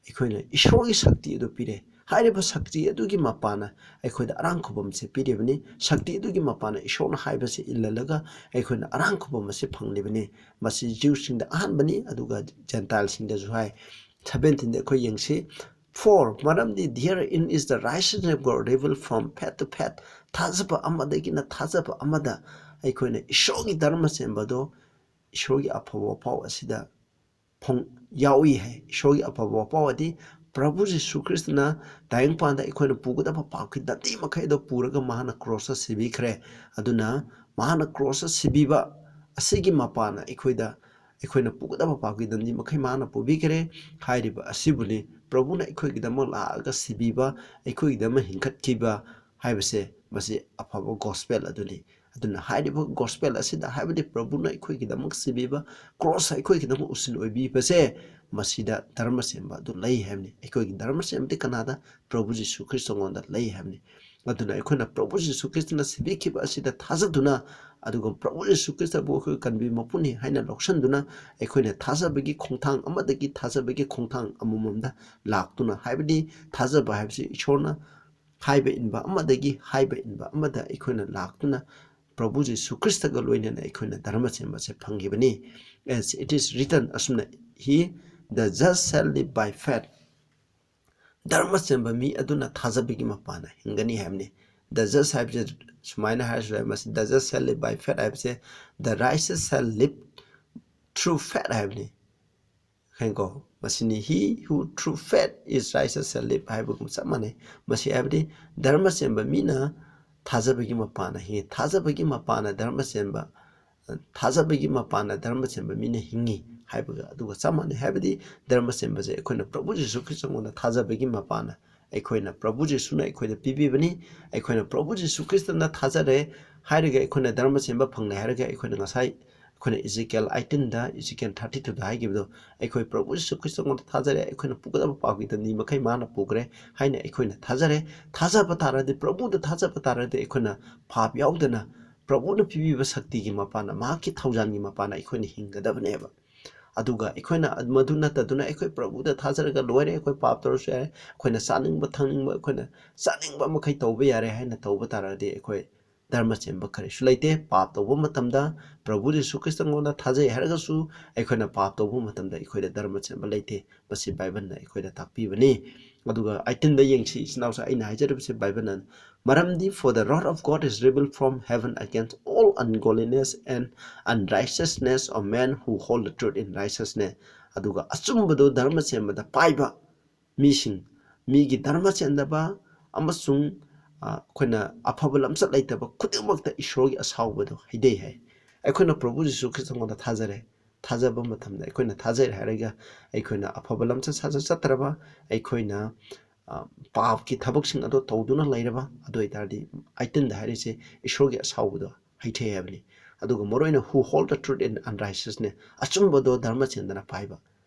ꯑꯩꯈꯣꯏꯅ ꯏꯁꯣꯔꯒꯤ ꯁꯛꯇꯤ ꯑꯗꯨ ꯄꯤꯔꯦ꯫ ꯍꯥꯏꯔꯤꯕ ꯁꯛꯇꯤ ꯑꯗꯨꯒꯤ ꯃꯄꯥꯟꯅ ꯑꯩꯈꯣꯏꯗ ꯑꯔꯥꯡ ꯈꯨꯕꯝꯁꯦ ꯄꯤꯔꯤꯕꯅꯤ꯫ ꯁꯛꯇꯤ ꯑꯗꯨꯒꯤ ꯃꯄꯥꯟꯅ ꯏꯁꯣꯔꯅ ꯍꯥꯏꯕꯁꯦ ꯏꯜꯍꯜꯂꯒ ꯑꯩꯈꯣꯏꯅ ꯑꯔꯥꯡ ꯈꯨꯕꯝ ꯑꯁꯦ ꯐꯪꯂꯤꯕꯅꯤ꯫ ꯃꯁꯤ ꯖ꯭ꯌꯨꯁꯤꯡꯗ ꯑꯍꯥꯟꯕꯅꯤ, ꯑꯗꯨꯒ ꯖꯦꯟꯇꯥꯏꯜꯁꯤꯡꯗꯁꯨ ꯍꯥꯏ꯫ ꯁꯚꯦꯟꯇꯤꯟꯗ ꯑꯩꯈꯣꯏ ꯌꯦꯡꯁꯤ꯫ "For, ꯃꯔꯝꯗꯤ therein is the righteousness of God revealed from faith to faith." ꯊꯥꯖꯕ ꯑꯃꯗꯒꯤꯅ ꯊꯥꯖꯕ ꯑꯃꯗ ꯑꯩꯈꯣꯏꯅ ꯏꯁꯣꯔꯒꯤ ꯙꯔꯃ ꯆꯦꯟꯕꯗꯣ, ꯏꯁꯣꯔꯒꯤ ꯑꯐꯕ ꯄꯥꯎ ꯑꯁꯤꯗ ꯐꯣꯡ-, ꯌꯥꯎꯏ ꯍꯥꯏ꯫ ꯏꯁꯣꯔꯒꯤ ꯑꯐꯕ ꯄꯥꯎ ꯑꯗꯤ ꯄ꯭ꯔꯚꯨ ꯖꯤꯁꯨ ꯈ꯭ꯔꯤꯁꯇꯅ ꯇꯥꯏꯕꯪꯄꯥꯟꯗ ꯑꯩꯈꯣꯏꯅ ꯄꯨꯒꯗꯕ ꯄꯥꯞꯀꯤ ꯗꯟꯗꯤ ꯃꯈꯩꯗꯣ ꯄꯨꯔꯒ ꯃꯍꯥꯛꯅ ꯀ꯭ꯔꯣꯁꯇ ꯁꯤꯕꯤꯈ꯭ꯔꯦ꯫ ꯑꯗꯨꯅ ꯃꯍꯥꯛꯅ ꯀ꯭ꯔꯣꯁꯇ ꯁꯤꯕꯤꯕ ꯑꯁꯤꯒꯤ ꯃꯄꯥꯟꯅ ꯑꯩꯈꯣꯏꯗ, ꯑꯩꯈꯣꯏꯅ ꯄꯨꯒꯗꯕ ꯄꯥꯞꯀꯤ ꯗꯟꯗꯤ ꯃꯈꯩ ꯃꯍꯥꯛꯅ ꯄꯨꯕꯤꯈ꯭ꯔꯦ꯫ ꯍꯥꯏꯔꯤꯕ ꯑꯁꯤꯕꯨꯅꯤ ꯄ꯭ꯔꯚꯨꯅ ꯑꯩꯈꯣꯏꯒꯤꯗꯃꯛ ꯂꯥꯛꯑꯒ ꯁꯤꯕꯤꯕ, ꯑꯩꯈꯣꯏꯒꯤꯗꯃꯛ ꯍꯤꯡꯈꯠꯈꯤꯕ ꯍꯥꯏꯕꯁꯦ, ꯃꯁꯤ ꯑꯐꯕ ꯒꯣꯁꯄꯦꯜ ꯑꯗꯨꯅꯤ꯫ ꯑꯗꯨꯅ ꯍꯥꯏꯔꯤꯕ ꯒꯣꯁꯄꯦꯜ ꯑꯁꯤꯗ, ꯍꯥꯏꯕꯗꯤ ꯄ꯭ꯔꯚꯨꯅ ꯑꯩꯈꯣꯏꯒꯤꯗꯃꯛ ꯁꯤꯕꯤꯕ, ꯀ꯭ꯔꯣꯁ ꯑꯩꯈꯣꯏꯒꯤꯗꯃꯛ ꯎꯁꯤꯟ ꯑꯣꯏꯕꯤꯕꯁꯦ, ꯃꯁꯤꯗ ꯙꯔꯃ ꯆꯦꯟꯕ ꯑꯗꯨ ꯂꯩ ꯍꯥꯏꯕꯅꯤ꯫ ꯑꯩꯈꯣꯏꯒꯤ ꯙꯔꯃ ꯆꯦꯟꯕꯗꯤ ꯀꯅꯥꯗ? ꯄ꯭ꯔꯚꯨ ꯖꯤꯁꯨ ꯈ꯭ꯔꯤꯁꯇꯉꯣꯟꯗ ꯂꯩ ꯍꯥꯏꯕꯅꯤ꯫ ꯑꯗꯨꯅ ꯑꯩꯈꯣꯏꯅ ꯄ꯭ꯔꯚꯨ ꯖꯤꯁꯨ ꯈ꯭ꯔꯤꯁꯇꯅ ꯁꯤꯕꯤꯈꯤꯕ ꯑꯁꯤꯗ ꯊꯥꯖꯗꯨꯅ, ꯑꯗꯨꯒ ꯄ꯭ꯔꯚꯨ ꯖꯤꯁꯨ ꯈ꯭ꯔꯤꯁꯇꯕꯨ ꯑꯩꯈꯣꯏ ꯀꯟꯕꯤ ꯃꯄꯨꯅꯤ ꯍꯥꯏꯅ ꯂꯧꯁꯤꯟꯗꯨꯅ, ꯑꯩꯈꯣꯏꯅ ꯊꯥꯖꯕꯒꯤ ꯈꯣꯡꯊꯥꯡ ꯑꯃꯗꯒꯤ ꯊꯥꯖꯕꯒꯤ ꯈꯣꯡꯊꯥꯡ ꯑꯃꯃꯝꯗ ꯂꯥꯛꯇꯨꯅ, ꯍꯥꯏꯕꯗꯤ ꯊꯥꯖꯕ ꯍꯥꯏꯕꯁꯤ ꯏꯁꯣꯔꯅ ꯍꯥꯏꯕ ꯏꯟꯕ ꯑꯃꯗꯒꯤ ꯍꯥꯏꯕ ꯏꯟꯕ ꯑꯃꯗ ꯑꯩꯈꯣꯏꯅ ꯂꯥꯛꯇꯨꯅ ꯄ꯭ꯔꯚꯨ ꯖꯤꯁꯨ ꯈ꯭ꯔꯤꯁꯇꯒ ꯂꯣꯏꯅꯅ ꯑꯩꯈꯣꯏꯅ ꯙꯔꯃ ꯆꯦꯟꯕꯁꯦ ꯐꯪꯈꯤꯕꯅꯤ꯫ As it is written, ꯑꯁꯨꯝꯅ, "He, the just shall live by faith." ꯙꯔꯃ ꯆꯦꯟꯕ ꯃꯤ ꯑꯗꯨꯅ ꯊꯥꯖꯕꯒꯤ ꯃꯄꯥꯟꯅ ꯍꯤꯡꯒꯅꯤ ꯍꯥꯏꯕꯅꯤ꯫ The just ꯍꯥꯏꯕꯁꯦ ꯁꯨꯃꯥꯏꯅ ꯍꯥꯏꯔꯁꯨ ꯌꯥꯏ, ꯃꯁꯤ "The just shall live by faith" ꯍꯥꯏꯕꯁꯦ "The righteous shall live through faith" ꯍꯥꯏꯕꯅꯤ꯫ ꯍꯥꯏꯀꯣ꯫ ꯃꯁꯤꯅꯤ, "He who through faith is righteous shall live" ꯍꯥꯏꯕꯒꯨꯝ ꯆꯞ ꯃꯥꯟꯅꯩ꯫ ꯃꯁꯤ ꯍꯥꯏꯕꯗꯤ ꯙꯔꯃ ꯆꯦꯟꯕ ꯃꯤꯅ ꯊꯥꯖꯕꯒꯤ ꯃꯄꯥꯟꯅ ꯍꯤꯡꯉꯤ꯫ ꯊꯥꯖꯕꯒꯤ ꯃꯄꯥꯟꯅ ꯙꯔꯃ ꯆꯦꯟꯕ, ꯊꯥꯖꯕꯒꯤ ꯃꯄꯥꯟꯅ ꯙꯔꯃ ꯆꯦꯟꯕ ꯃꯤꯅ ꯍꯤꯡꯉꯤ ꯍꯥꯏꯕꯒ ꯑꯗꯨꯒ ꯆꯞ ꯃꯥꯟꯅꯩ꯫ ꯍꯥꯏꯕꯗꯤ ꯙꯔꯃ ꯆꯦꯟꯕꯁꯦ ꯑꯩꯈꯣꯏꯅ ꯄ꯭ꯔꯚꯨ ꯖꯤꯁꯨ ꯈ꯭ꯔꯤꯁꯇꯉꯣꯟꯗ ꯊꯥꯖꯕꯒꯤ ꯃꯄꯥꯟꯅ, ꯑꯩꯈꯣꯏꯅ ꯄ꯭ꯔꯚꯨ ꯖꯤꯁꯨꯅ ꯑꯩꯈꯣꯏꯗ ꯄꯤꯕꯤꯕꯅꯤ꯫ ꯑꯩꯈꯣꯏꯅ ꯄ꯭ꯔꯚꯨ ꯖꯤꯁꯨ ꯈ꯭ꯔꯤꯁꯇꯅ ꯊꯥꯖꯔꯦ ꯍꯥꯏꯔꯒ ꯑꯩꯈꯣꯏꯅ ꯙꯔꯃ ꯆꯦꯟꯕ ꯐꯪꯂꯦ ꯍꯥꯏꯔꯒ ꯑꯩꯈꯣꯏꯅ ꯉꯁꯥꯏ ꯑꯩꯈꯣꯏꯅ Ezekiel eighteenꯗ, Ezekiel thirty twoꯗ ꯍꯥꯏꯈꯤꯕꯗꯣ, ꯑꯩꯈꯣꯏ ꯄ꯭ꯔꯚꯨ ꯖꯤꯁꯨ ꯈ꯭ꯔꯤꯁꯇꯉꯣꯟꯗ ꯊꯥꯖꯔꯦ, ꯑꯩꯈꯣꯏꯅ ꯄꯨꯒꯗꯕ ꯄꯥꯞꯀꯤ ꯗꯟꯗꯤ ꯃꯈꯩ ꯃꯥꯅ ꯄꯨꯈ꯭ꯔꯦ ꯍꯥꯏꯅ ꯑꯩꯈꯣꯏꯅ ꯊꯥꯖꯔꯦ꯫ ꯊꯥꯖꯕ ꯇꯥꯔꯗꯤ, ꯄ꯭ꯔꯚꯨꯗ ꯊꯥꯖꯕ ꯇꯥꯔꯗꯤ ꯑꯩꯈꯣꯏꯅ ꯄꯥꯞ ꯌꯥꯎꯗꯅ ꯄ꯭ꯔꯚꯨꯅ ꯄꯤꯕꯤꯕ ꯁꯛꯇꯤꯒꯤ ꯃꯄꯥꯟꯅ, ꯃꯍꯥꯛꯀꯤ ꯊꯧꯖꯥꯜꯒꯤ ꯃꯄꯥꯟꯅ ꯑꯩꯈꯣꯏꯅ ꯍꯤꯡꯒꯗꯕꯅꯦꯕ꯫ ꯑꯗꯨꯒ ꯑꯩꯈꯣꯏꯅ ꯃꯗꯨ ꯅꯠꯇꯗꯨꯅ ꯑꯩꯈꯣꯏ ꯄ꯭ꯔꯚꯨꯗ ꯊꯥꯖꯔꯒ ꯂꯣꯏꯔꯦ, ꯑꯩꯈꯣꯏ ꯄꯥꯞ ꯇꯧꯔꯁꯨ ꯌꯥꯔꯦ, ꯑꯩꯈꯣꯏꯅ ꯆꯥꯅꯤꯡꯕ ꯊꯛꯅꯤꯡꯕ, ꯑꯩꯈꯣꯏꯅ ꯆꯥꯅꯤꯡꯕ ꯃꯈꯩ ꯇꯧꯕ ꯌꯥꯔꯦ ꯍꯥꯏꯅ ꯇꯧꯕ ꯇꯥꯔꯒꯗꯤ ꯑꯩꯈꯣꯏ ꯙꯔꯃ ꯆꯦꯟꯕ ꯀꯔꯤꯁꯨ ꯂꯩꯇꯦ꯫ ꯄꯥꯞ ꯇꯧꯕ ꯃꯇꯝꯗ ꯄ꯭ꯔꯚꯨ ꯖꯤꯁꯨ ꯈ꯭ꯔꯤꯁꯇꯉꯣꯟꯗ ꯊꯥꯖꯩ ꯍꯥꯏꯔꯒꯁꯨ ꯑꯩꯈꯣꯏꯅ ꯄꯥꯞ ꯇꯧꯕ ꯃꯇꯝꯗ ꯑꯩꯈꯣꯏꯗ ꯙꯔꯃ ꯆꯦꯟꯕ ꯂꯩꯇꯦ꯫ ꯃꯁꯤ ꯕꯥꯏꯕꯜꯅ ꯑꯩꯈꯣꯏꯗ ꯇꯥꯛꯄꯤꯕꯅꯤ꯫ ꯑꯗꯨꯒ eighteenꯗ ꯌꯦꯡꯁꯤ, ꯏꯆꯤꯟ ꯏꯅꯥꯎꯁꯦ, ꯑꯩꯅ ꯍꯥꯏꯖꯔꯤꯕꯁꯦ ꯕꯥꯏꯕꯜꯅ, ꯃꯔꯝꯗꯤ "For the wrath of God is revealed from heaven against all ungodliness and unrighteousness of men who hold the truth in righteousness." ꯑꯗꯨꯒ ꯑꯆꯨꯝꯕꯗꯣ ꯙꯔꯃ ꯆꯦꯟꯕꯗ ꯄꯥꯏꯕ ꯃꯤꯁꯤꯡ, ꯃꯤꯒꯤ ꯙꯔꯃ ꯆꯦꯟꯗꯕ ꯑꯃꯁꯨꯡ, ꯑ, ꯑꯩꯈꯣꯏꯅ ꯑꯐꯕ ꯂꯝꯆꯠ ꯂꯩꯇꯕ ꯈꯨꯗꯤꯡꯃꯛꯇ ꯏꯁꯣꯔꯒꯤ ꯑꯁꯥꯎꯕꯗꯣ ꯍꯩꯗꯩ ꯍꯥꯏ꯫ ꯑꯩꯈꯣꯏꯅ ꯄ꯭ꯔꯚꯨ ꯖꯤꯁꯨ ꯈ꯭ꯔꯤꯁꯇꯉꯣꯟꯗ ꯊꯥꯖꯔꯦ꯫ ꯊꯥꯖꯕ ꯃꯇꯝꯗ ꯑꯩꯈꯣꯏꯅ ꯊꯥꯖꯔꯦ ꯍꯥꯏꯔꯒ ꯑꯩꯈꯣꯏꯅ ꯑꯐꯕ ꯂꯝꯆꯠ ꯁꯥꯖꯠ ꯆꯠꯇ꯭ꯔꯕ, ꯑꯩꯈꯣꯏꯅ, ꯑ, ꯄꯥꯞꯀꯤ ꯊꯕꯛꯁꯤꯡ ꯑꯗꯣ ꯇꯧꯗꯨꯅ ꯂꯩꯔꯕ, ꯑꯗꯨ ꯑꯣꯏꯇꯥꯔꯗꯤ eighteenꯗ ꯍꯥꯏꯔꯤꯁꯦ ꯏꯁꯣꯔꯒꯤ ꯑꯁꯥꯎꯕꯗꯣ ꯍꯩꯊꯩ ꯍꯥꯏꯕꯅꯤ꯫ ꯑꯗꯨꯒ ꯃꯔꯨꯑꯣꯏꯅ "Who hold the truth in unrighteousness", ꯑꯆꯨꯝꯕꯗꯣ ꯙꯔꯃ ꯆꯦꯟꯗꯅ ꯄꯥꯏꯕ꯫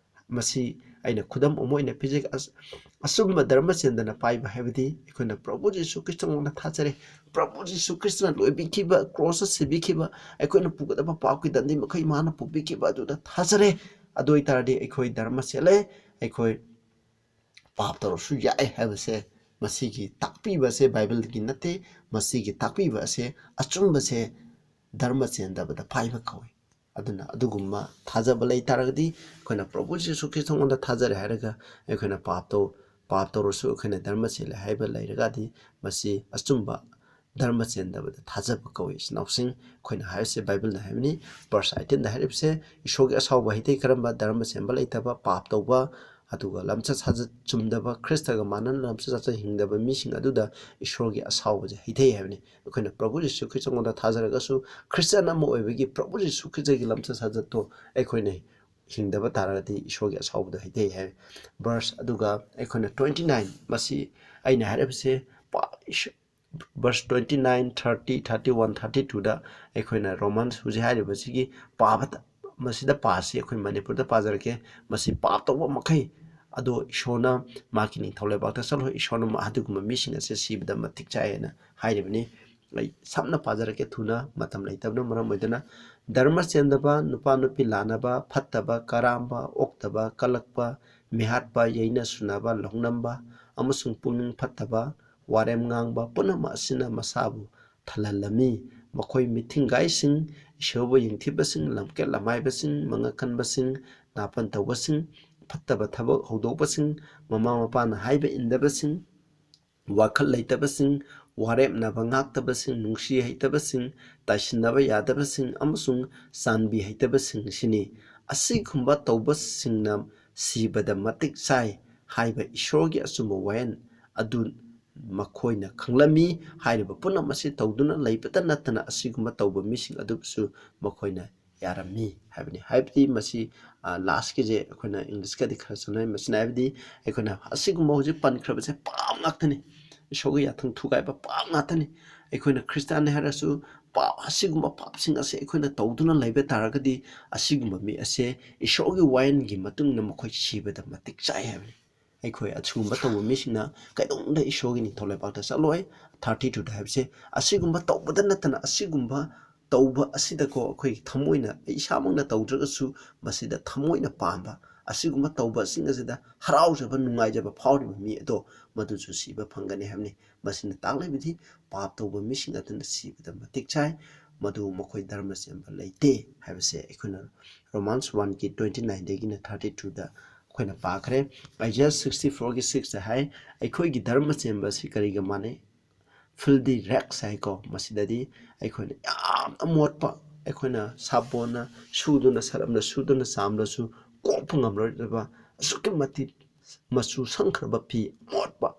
ꯃꯁꯤ ꯑꯩꯅ ꯈꯨꯗꯝ ꯑꯃ ꯑꯣꯏꯅ ꯄꯤꯖꯒꯦ꯫ ꯑꯁ-, ꯑꯆꯨꯝꯕ ꯙꯔꯃ ꯆꯦꯟꯗꯅ ꯄꯥꯏꯕ ꯍꯥꯏꯕꯗꯤ ꯑꯩꯈꯣꯏꯅ ꯄ꯭ꯔꯚꯨ ꯖꯤꯁꯨ ꯈ꯭ꯔꯤꯁꯇꯉꯣꯟꯗ ꯊꯥꯖꯔꯦ, ꯄ꯭ꯔꯚꯨ ꯖꯤꯁꯨ ꯈ꯭ꯔꯤꯁꯇꯅ ꯂꯣꯏꯕꯤꯈꯤꯕ, ꯀ꯭ꯔꯣꯁꯇ ꯁꯤꯕꯤꯈꯤꯕ, ꯑꯩꯈꯣꯏꯅ ꯄꯨꯒꯗꯕ ꯄꯥꯞꯀꯤ ꯗꯟꯗꯤ ꯃꯈꯩ ꯃꯥꯅ ꯄꯨꯕꯤꯈꯤꯕ ꯑꯗꯨꯗ ꯊꯥꯖꯔꯦ꯫ ꯑꯗꯨ ꯑꯣꯏꯇꯥꯔꯗꯤ ꯑꯩꯈꯣꯏ ꯙꯔꯃ ꯆꯦꯜꯂꯦ, ꯑꯩꯈꯣꯏ ꯄꯥꯞ ꯇꯧꯔꯁꯨ ꯌꯥꯏ ꯍꯥꯏꯕꯁꯦ, ꯃꯁꯤꯒꯤ ꯇꯥꯛꯄꯤꯕ ꯑꯁꯦ ꯕꯥꯏꯕꯜꯒꯤ ꯅꯠꯇꯦ꯫ ꯃꯁꯤꯒꯤ ꯇꯥꯛꯄꯤꯕ ꯑꯁꯦ, ꯑꯆꯨꯝꯕꯁꯦ ꯙꯔꯃ ꯆꯦꯟꯗꯕꯗ ꯄꯥꯏꯕ ꯀꯧꯏ꯫ ꯑꯗꯨꯅ ꯑꯗꯨꯒꯨꯝꯕ ꯊꯥꯖꯕ ꯂꯩ ꯇꯥꯔꯒꯗꯤ, ꯑꯩꯈꯣꯏꯅ ꯄ꯭ꯔꯚꯨ ꯖꯤꯁꯨ ꯈ꯭ꯔꯤꯁꯇꯉꯣꯟꯗ ꯊꯥꯖꯔꯦ ꯍꯥꯏꯔꯒ ꯑꯩꯈꯣꯏꯅ ꯄꯥꯞ ꯇꯧ-, ꯄꯥꯞ ꯇꯧꯔꯁꯨ ꯑꯩꯈꯣꯏꯅ ꯙꯔꯃ ꯆꯦꯜꯂꯦ ꯍꯥꯏꯕ ꯂꯩꯔꯒꯗꯤ, ꯃꯁꯤ ꯑꯆꯨꯝꯕ ꯙꯔꯃ ꯆꯦꯟꯗꯕꯗ ꯊꯥꯖꯕ ꯀꯧꯏ꯫ ꯏꯆꯤꯟ ꯏꯅꯥꯎꯁꯤꯡ, ꯑꯩꯈꯣꯏꯅ ꯍꯥꯏꯔꯤꯁꯦ, ꯕꯥꯏꯕꯜꯅ ꯍꯥꯏꯕꯅꯤ, verse eighteenꯗ ꯍꯥꯏꯔꯤꯕꯁꯦ, ꯏꯁꯣꯔꯒꯤ ꯑꯁꯥꯎꯕ ꯍꯩꯊꯩ ꯀꯔꯝꯕ? ꯙꯔꯃ ꯆꯦꯟꯕ ꯂꯩꯇꯕ, ꯄꯥꯞ ꯇꯧꯕ, ꯑꯗꯨꯒ ꯂꯝꯆꯠ ꯁꯥꯖꯠ ꯆꯨꯝꯗꯕ, ꯈ꯭ꯔꯤꯁꯇꯒ ꯃꯥꯟꯅꯅ ꯂꯝꯆꯠ ꯁꯥꯖꯠ ꯍꯤꯡꯗꯕ ꯃꯤꯁꯤꯡ ꯑꯗꯨꯗ ꯏꯁꯣꯔꯒꯤ ꯑꯁꯥꯎꯕꯁꯦ ꯍꯩꯊꯩ ꯍꯥꯏꯕꯅꯤ꯫ ꯑꯩꯈꯣꯏꯅ ꯄ꯭ꯔꯚꯨ ꯖꯤꯁꯨ ꯈ꯭ꯔꯤꯁꯇꯉꯣꯟꯗ ꯊꯥꯖꯔꯒꯁꯨ, ꯈ꯭ꯔꯤꯁꯇꯤꯌꯥꯟ ꯑꯃ ꯑꯣꯏꯕꯒꯤ ꯄ꯭ꯔꯚꯨ ꯖꯤꯁꯨ ꯈ꯭ꯔꯤꯁꯇꯒꯤ ꯂꯝꯆꯠ ꯁꯥꯖꯠꯇꯣ ꯑꯩꯈꯣꯏꯅ ꯍꯤꯡꯗꯕ ꯇꯥꯔꯒꯗꯤ ꯏꯁꯣꯔꯒꯤ ꯑꯁꯥꯎꯕꯗꯣ ꯍꯩꯊꯩ ꯍꯥꯏ꯫ Verse ꯑꯗꯨꯒ ꯑꯩꯈꯣꯏꯅ twenty nine, ꯃꯁꯤ ꯑꯩꯅ ꯍꯥꯏꯔꯤꯕꯁꯦ ꯄꯥ-, ꯏꯁ-, verse twenty nine, thirty, thirty one, thirty twoꯗ ꯑꯩꯈꯣꯏꯅ Romans ꯍꯧꯖꯤꯛ ꯍꯥꯏꯔꯤꯕꯁꯤꯒꯤ ꯄꯥꯕꯗ, ꯃꯁꯤꯗ ꯄꯥꯁꯤ, ꯑꯩꯈꯣꯏ ꯃꯅꯤꯄꯨꯔꯗ ꯄꯥꯖꯔꯛꯀꯦ꯫ ꯃꯁꯤ ꯄꯥꯞ ꯇꯧꯕ ꯃꯈꯩ ꯑꯗꯣ ꯏꯁꯣꯔꯅ ꯃꯍꯥꯛꯀꯤ ꯅꯤꯡꯊꯧ ꯂꯩꯕꯥꯛꯇ ꯆꯠꯂꯣꯏ, ꯏꯁꯣꯔꯅ ꯃ-, ꯑꯗꯨꯒꯨꯝꯕ ꯃꯤꯁꯤꯡ ꯑꯁꯦ ꯁꯤꯕꯗ ꯃꯇꯤꯛ ꯆꯥꯏ ꯍꯥꯏꯅ ꯍꯥꯏꯔꯤꯕꯅꯤ꯫ ꯑꯩ ꯁꯝꯅ ꯄꯥꯖꯔꯛꯀꯦ ꯊꯨꯅ, ꯃꯇꯝ ꯂꯩꯇꯕꯅ ꯃꯔꯝ ꯑꯣꯏꯗꯨꯅ꯫ ꯙꯔꯃ ꯆꯦꯟꯗꯕ, ꯅꯨꯄꯥ ꯅꯨꯄꯤ ꯂꯥꯟꯅꯕ, ꯐꯠꯇꯕ, ꯀꯔꯥꯝꯕ, ꯑꯣꯛꯇꯕ, ꯀꯜꯂꯛꯄ, ꯃꯤꯍꯥꯠꯄ, ꯌꯩꯅ ꯁꯨꯅꯕ, ꯂꯧꯅꯝꯕ, ꯑꯃꯁꯨꯡ ꯄꯨꯛꯅꯤꯡ ꯐꯠꯇꯕ, ꯋꯥꯔꯦꯝ ꯉꯥꯡꯕ ꯄꯨꯝꯅꯃꯛ ꯑꯁꯤꯅ ꯃꯁꯥꯕꯨ ꯊꯜꯍꯜꯂꯝꯃꯤ꯫ ꯃꯈꯣꯏ ꯃꯤꯊꯤꯡꯒꯥꯏꯁꯤꯡ, ꯏꯁꯣꯔꯕꯨ ꯌꯦꯡꯊꯤꯕꯁꯤꯡ, ꯂꯝꯀꯦꯠ ꯂꯝꯍꯥꯏꯕꯁꯤꯡ, ꯃꯉꯛ ꯀꯟꯕꯁꯤꯡ, ꯅꯥꯄꯟ ꯇꯧꯕꯁꯤꯡ, ꯐꯠꯇꯕ ꯊꯕꯛ ꯍꯧꯗꯣꯛꯄꯁꯤꯡ, ꯃꯃꯥ ꯃꯄꯥꯅ ꯍꯥꯏꯕ ꯏꯟꯗꯕꯁꯤꯡ, ꯋꯥꯈꯜ ꯂꯩꯇꯕꯁꯤꯡ, ꯋꯥꯔꯦꯞꯅꯕ ꯉꯥꯛꯇꯕꯁꯤꯡ, ꯅꯨꯡꯁꯤ ꯍꯩꯇꯕꯁꯤꯡ, ꯇꯥꯏꯁꯤꯟꯅꯕ ꯌꯥꯗꯕꯁꯤꯡ ꯑꯃꯁꯨꯡ ꯆꯥꯟꯕꯤ ꯍꯩꯇꯕꯁꯤꯡꯁꯤꯅꯤ꯫ ꯑꯁꯤꯒꯨꯝꯕ ꯇꯧꯕꯁꯤꯡꯅ ꯁꯤꯕꯗ ꯃꯇꯤꯛ ꯆꯥꯏ ꯍꯥꯏꯕ ꯏꯁꯣꯔꯒꯤ ꯑꯆꯨꯝꯕ ꯋꯥꯌꯦꯜ ꯑꯗꯨ ꯃꯈꯣꯏꯅ ꯈꯪꯂꯝꯃꯤ꯫ ꯍꯥꯏꯔꯤꯕ ꯄꯨꯝꯅꯃꯛ ꯑꯁꯤ ꯇꯧꯗꯨꯅ ꯂꯩꯕꯇ ꯅꯠꯇꯅ ꯑꯁꯤꯒꯨꯝꯕ ꯇꯧꯕ ꯃꯤꯁꯤꯡ ꯑꯗꯨꯕꯨꯁꯨ ꯃꯈꯣꯏꯅ ꯌꯥꯔꯝꯃꯤ ꯍꯥꯏꯕꯅꯤ꯫ ꯍꯥꯏꯕꯗꯤ ꯃꯁꯤ, ꯑ, lastꯀꯤꯁꯦ ꯑꯩꯈꯣꯏꯅ Englishꯀꯗꯤ ꯈꯔ ꯆꯥꯟꯅꯩ꯫ ꯃꯁꯤꯅ ꯍꯥꯏꯕꯗꯤ ꯑꯩꯈꯣꯏꯅ ꯑꯁꯤꯒꯨꯝꯕ ꯍꯧꯖꯤꯛ ꯄꯟꯈ꯭ꯔꯕꯁꯦ ꯄꯥꯞ ꯉꯥꯛꯇꯅꯤ꯫ ꯏꯁꯣꯔꯒꯤ ꯌꯥꯊꯪ ꯊꯨꯒꯥꯏꯕ ꯄꯥꯞ ꯉꯥꯛꯇꯅꯤ꯫ ꯑꯩꯈꯣꯏꯅ ꯈ꯭ꯔꯤꯁꯇꯥꯟꯅꯤ ꯍꯥꯏꯔꯁꯨ ꯄꯥꯞ, ꯑꯁꯤꯒꯨꯝꯕ ꯄꯥꯞꯁꯤꯡ ꯑꯁꯤ ꯑꯩꯈꯣꯏꯅ ꯇꯧꯗꯨꯅ ꯂꯩꯕ ꯇꯥꯔꯒꯗꯤ ꯑꯁꯤꯒꯨꯝꯕ ꯃꯤ ꯑꯁꯦ ꯏꯁꯣꯔꯒꯤ ꯋꯥꯌꯦꯜꯒꯤ ꯃꯇꯨꯡ ꯏꯟꯅ ꯃꯈꯣꯏ ꯁꯤꯕꯗ ꯃꯇꯤꯛ ꯆꯥꯏ ꯍꯥꯏꯕꯅꯤ꯫ ꯑꯩꯈꯣꯏ ꯑꯁꯤꯒꯨꯝꯕ ꯇꯧꯕ ꯃꯤꯁꯤꯡꯅ ꯀꯩꯗꯧꯅꯨꯡꯗ ꯏꯁꯣꯔꯒꯤ ꯅꯤꯡꯊꯧ ꯂꯩꯕꯥꯛꯇ ꯆꯠꯂꯣꯏ꯫ Thirty twoꯗ ꯍꯥꯏꯕꯁꯦ ꯑꯁꯤꯒꯨꯝꯕ ꯇꯧꯕꯗ ꯅꯠꯇꯅ ꯑꯁꯤꯒꯨꯝꯕ ꯇꯧꯕ ꯑꯁꯤꯗꯀꯣ ꯑꯩꯈꯣꯏꯒꯤ ꯊꯃꯣꯏꯅ, ꯑꯩ ꯏꯁꯥꯃꯛꯅ ꯇꯧꯗ꯭ꯔꯒꯁꯨ ꯃꯁꯤꯗ ꯊꯃꯣꯏꯅ ꯄꯥꯝꯕ, ꯑꯁꯤꯒꯨꯝꯕ ꯇꯧꯕꯁꯤꯡ ꯑꯁꯤꯗ ꯍꯔꯥꯎꯖꯕ, ꯅꯨꯡꯉꯥꯏꯖꯕ ꯐꯥꯎꯔꯤꯕ ꯃꯤ ꯑꯗꯣ ꯃꯗꯨꯁꯨ ꯁꯤꯕ ꯐꯪꯒꯅꯤ ꯍꯥꯏꯕꯅꯤ꯫ ꯃꯁꯤꯅ ꯇꯥꯛꯂꯤꯕꯗꯤ ꯄꯥꯞ ꯇꯧꯕ ꯃꯤꯁꯤꯡ ꯑꯗꯨꯅ ꯁꯤꯕꯗ ꯃꯇꯤꯛ ꯆꯥꯏ, ꯃꯗꯨ ꯃꯈꯣꯏ ꯙꯔꯃ ꯆꯦꯟꯕ ꯂꯩꯇꯦ ꯍꯥꯏꯕꯁꯦ ꯑꯩꯈꯣꯏꯅ Romans oneꯀꯤ twenty nineꯗꯒꯤꯅ thirty twoꯗ ꯑꯩꯈꯣꯏꯅ ꯄꯥꯈ꯭ꯔꯦ꯫ Isaiah sixty fourꯒꯤ sixꯇ ꯍꯥꯏ, ꯑꯩꯈꯣꯏꯒꯤ ꯙꯔꯃ ꯆꯦꯟꯕ ꯑꯁꯤ ꯀꯔꯤꯒ ꯃꯥꯟꯅꯩ? filthy rags ꯍꯥꯏꯀꯣ꯫ ꯃꯁꯤꯗꯗꯤ ꯑꯩꯈꯣꯏꯅ ꯌꯥꯝꯅ ꯃꯣꯠꯄ, ꯑꯩꯈꯣꯏꯅ ꯁꯥꯄꯣꯟꯅ ꯁꯨꯗꯨꯅ, ꯁꯔꯞꯅ ꯁꯨꯗꯨꯅ ꯆꯥꯝꯂꯁꯨ ꯀꯣꯛꯄ ꯉꯝꯂꯣꯏꯗꯕ, ꯑꯁꯨꯛꯀꯤ ꯃꯇꯤꯛ ꯃꯆꯨ ꯁꯪꯈ꯭ꯔꯕ ꯐꯤ, ꯃꯣꯠꯄ,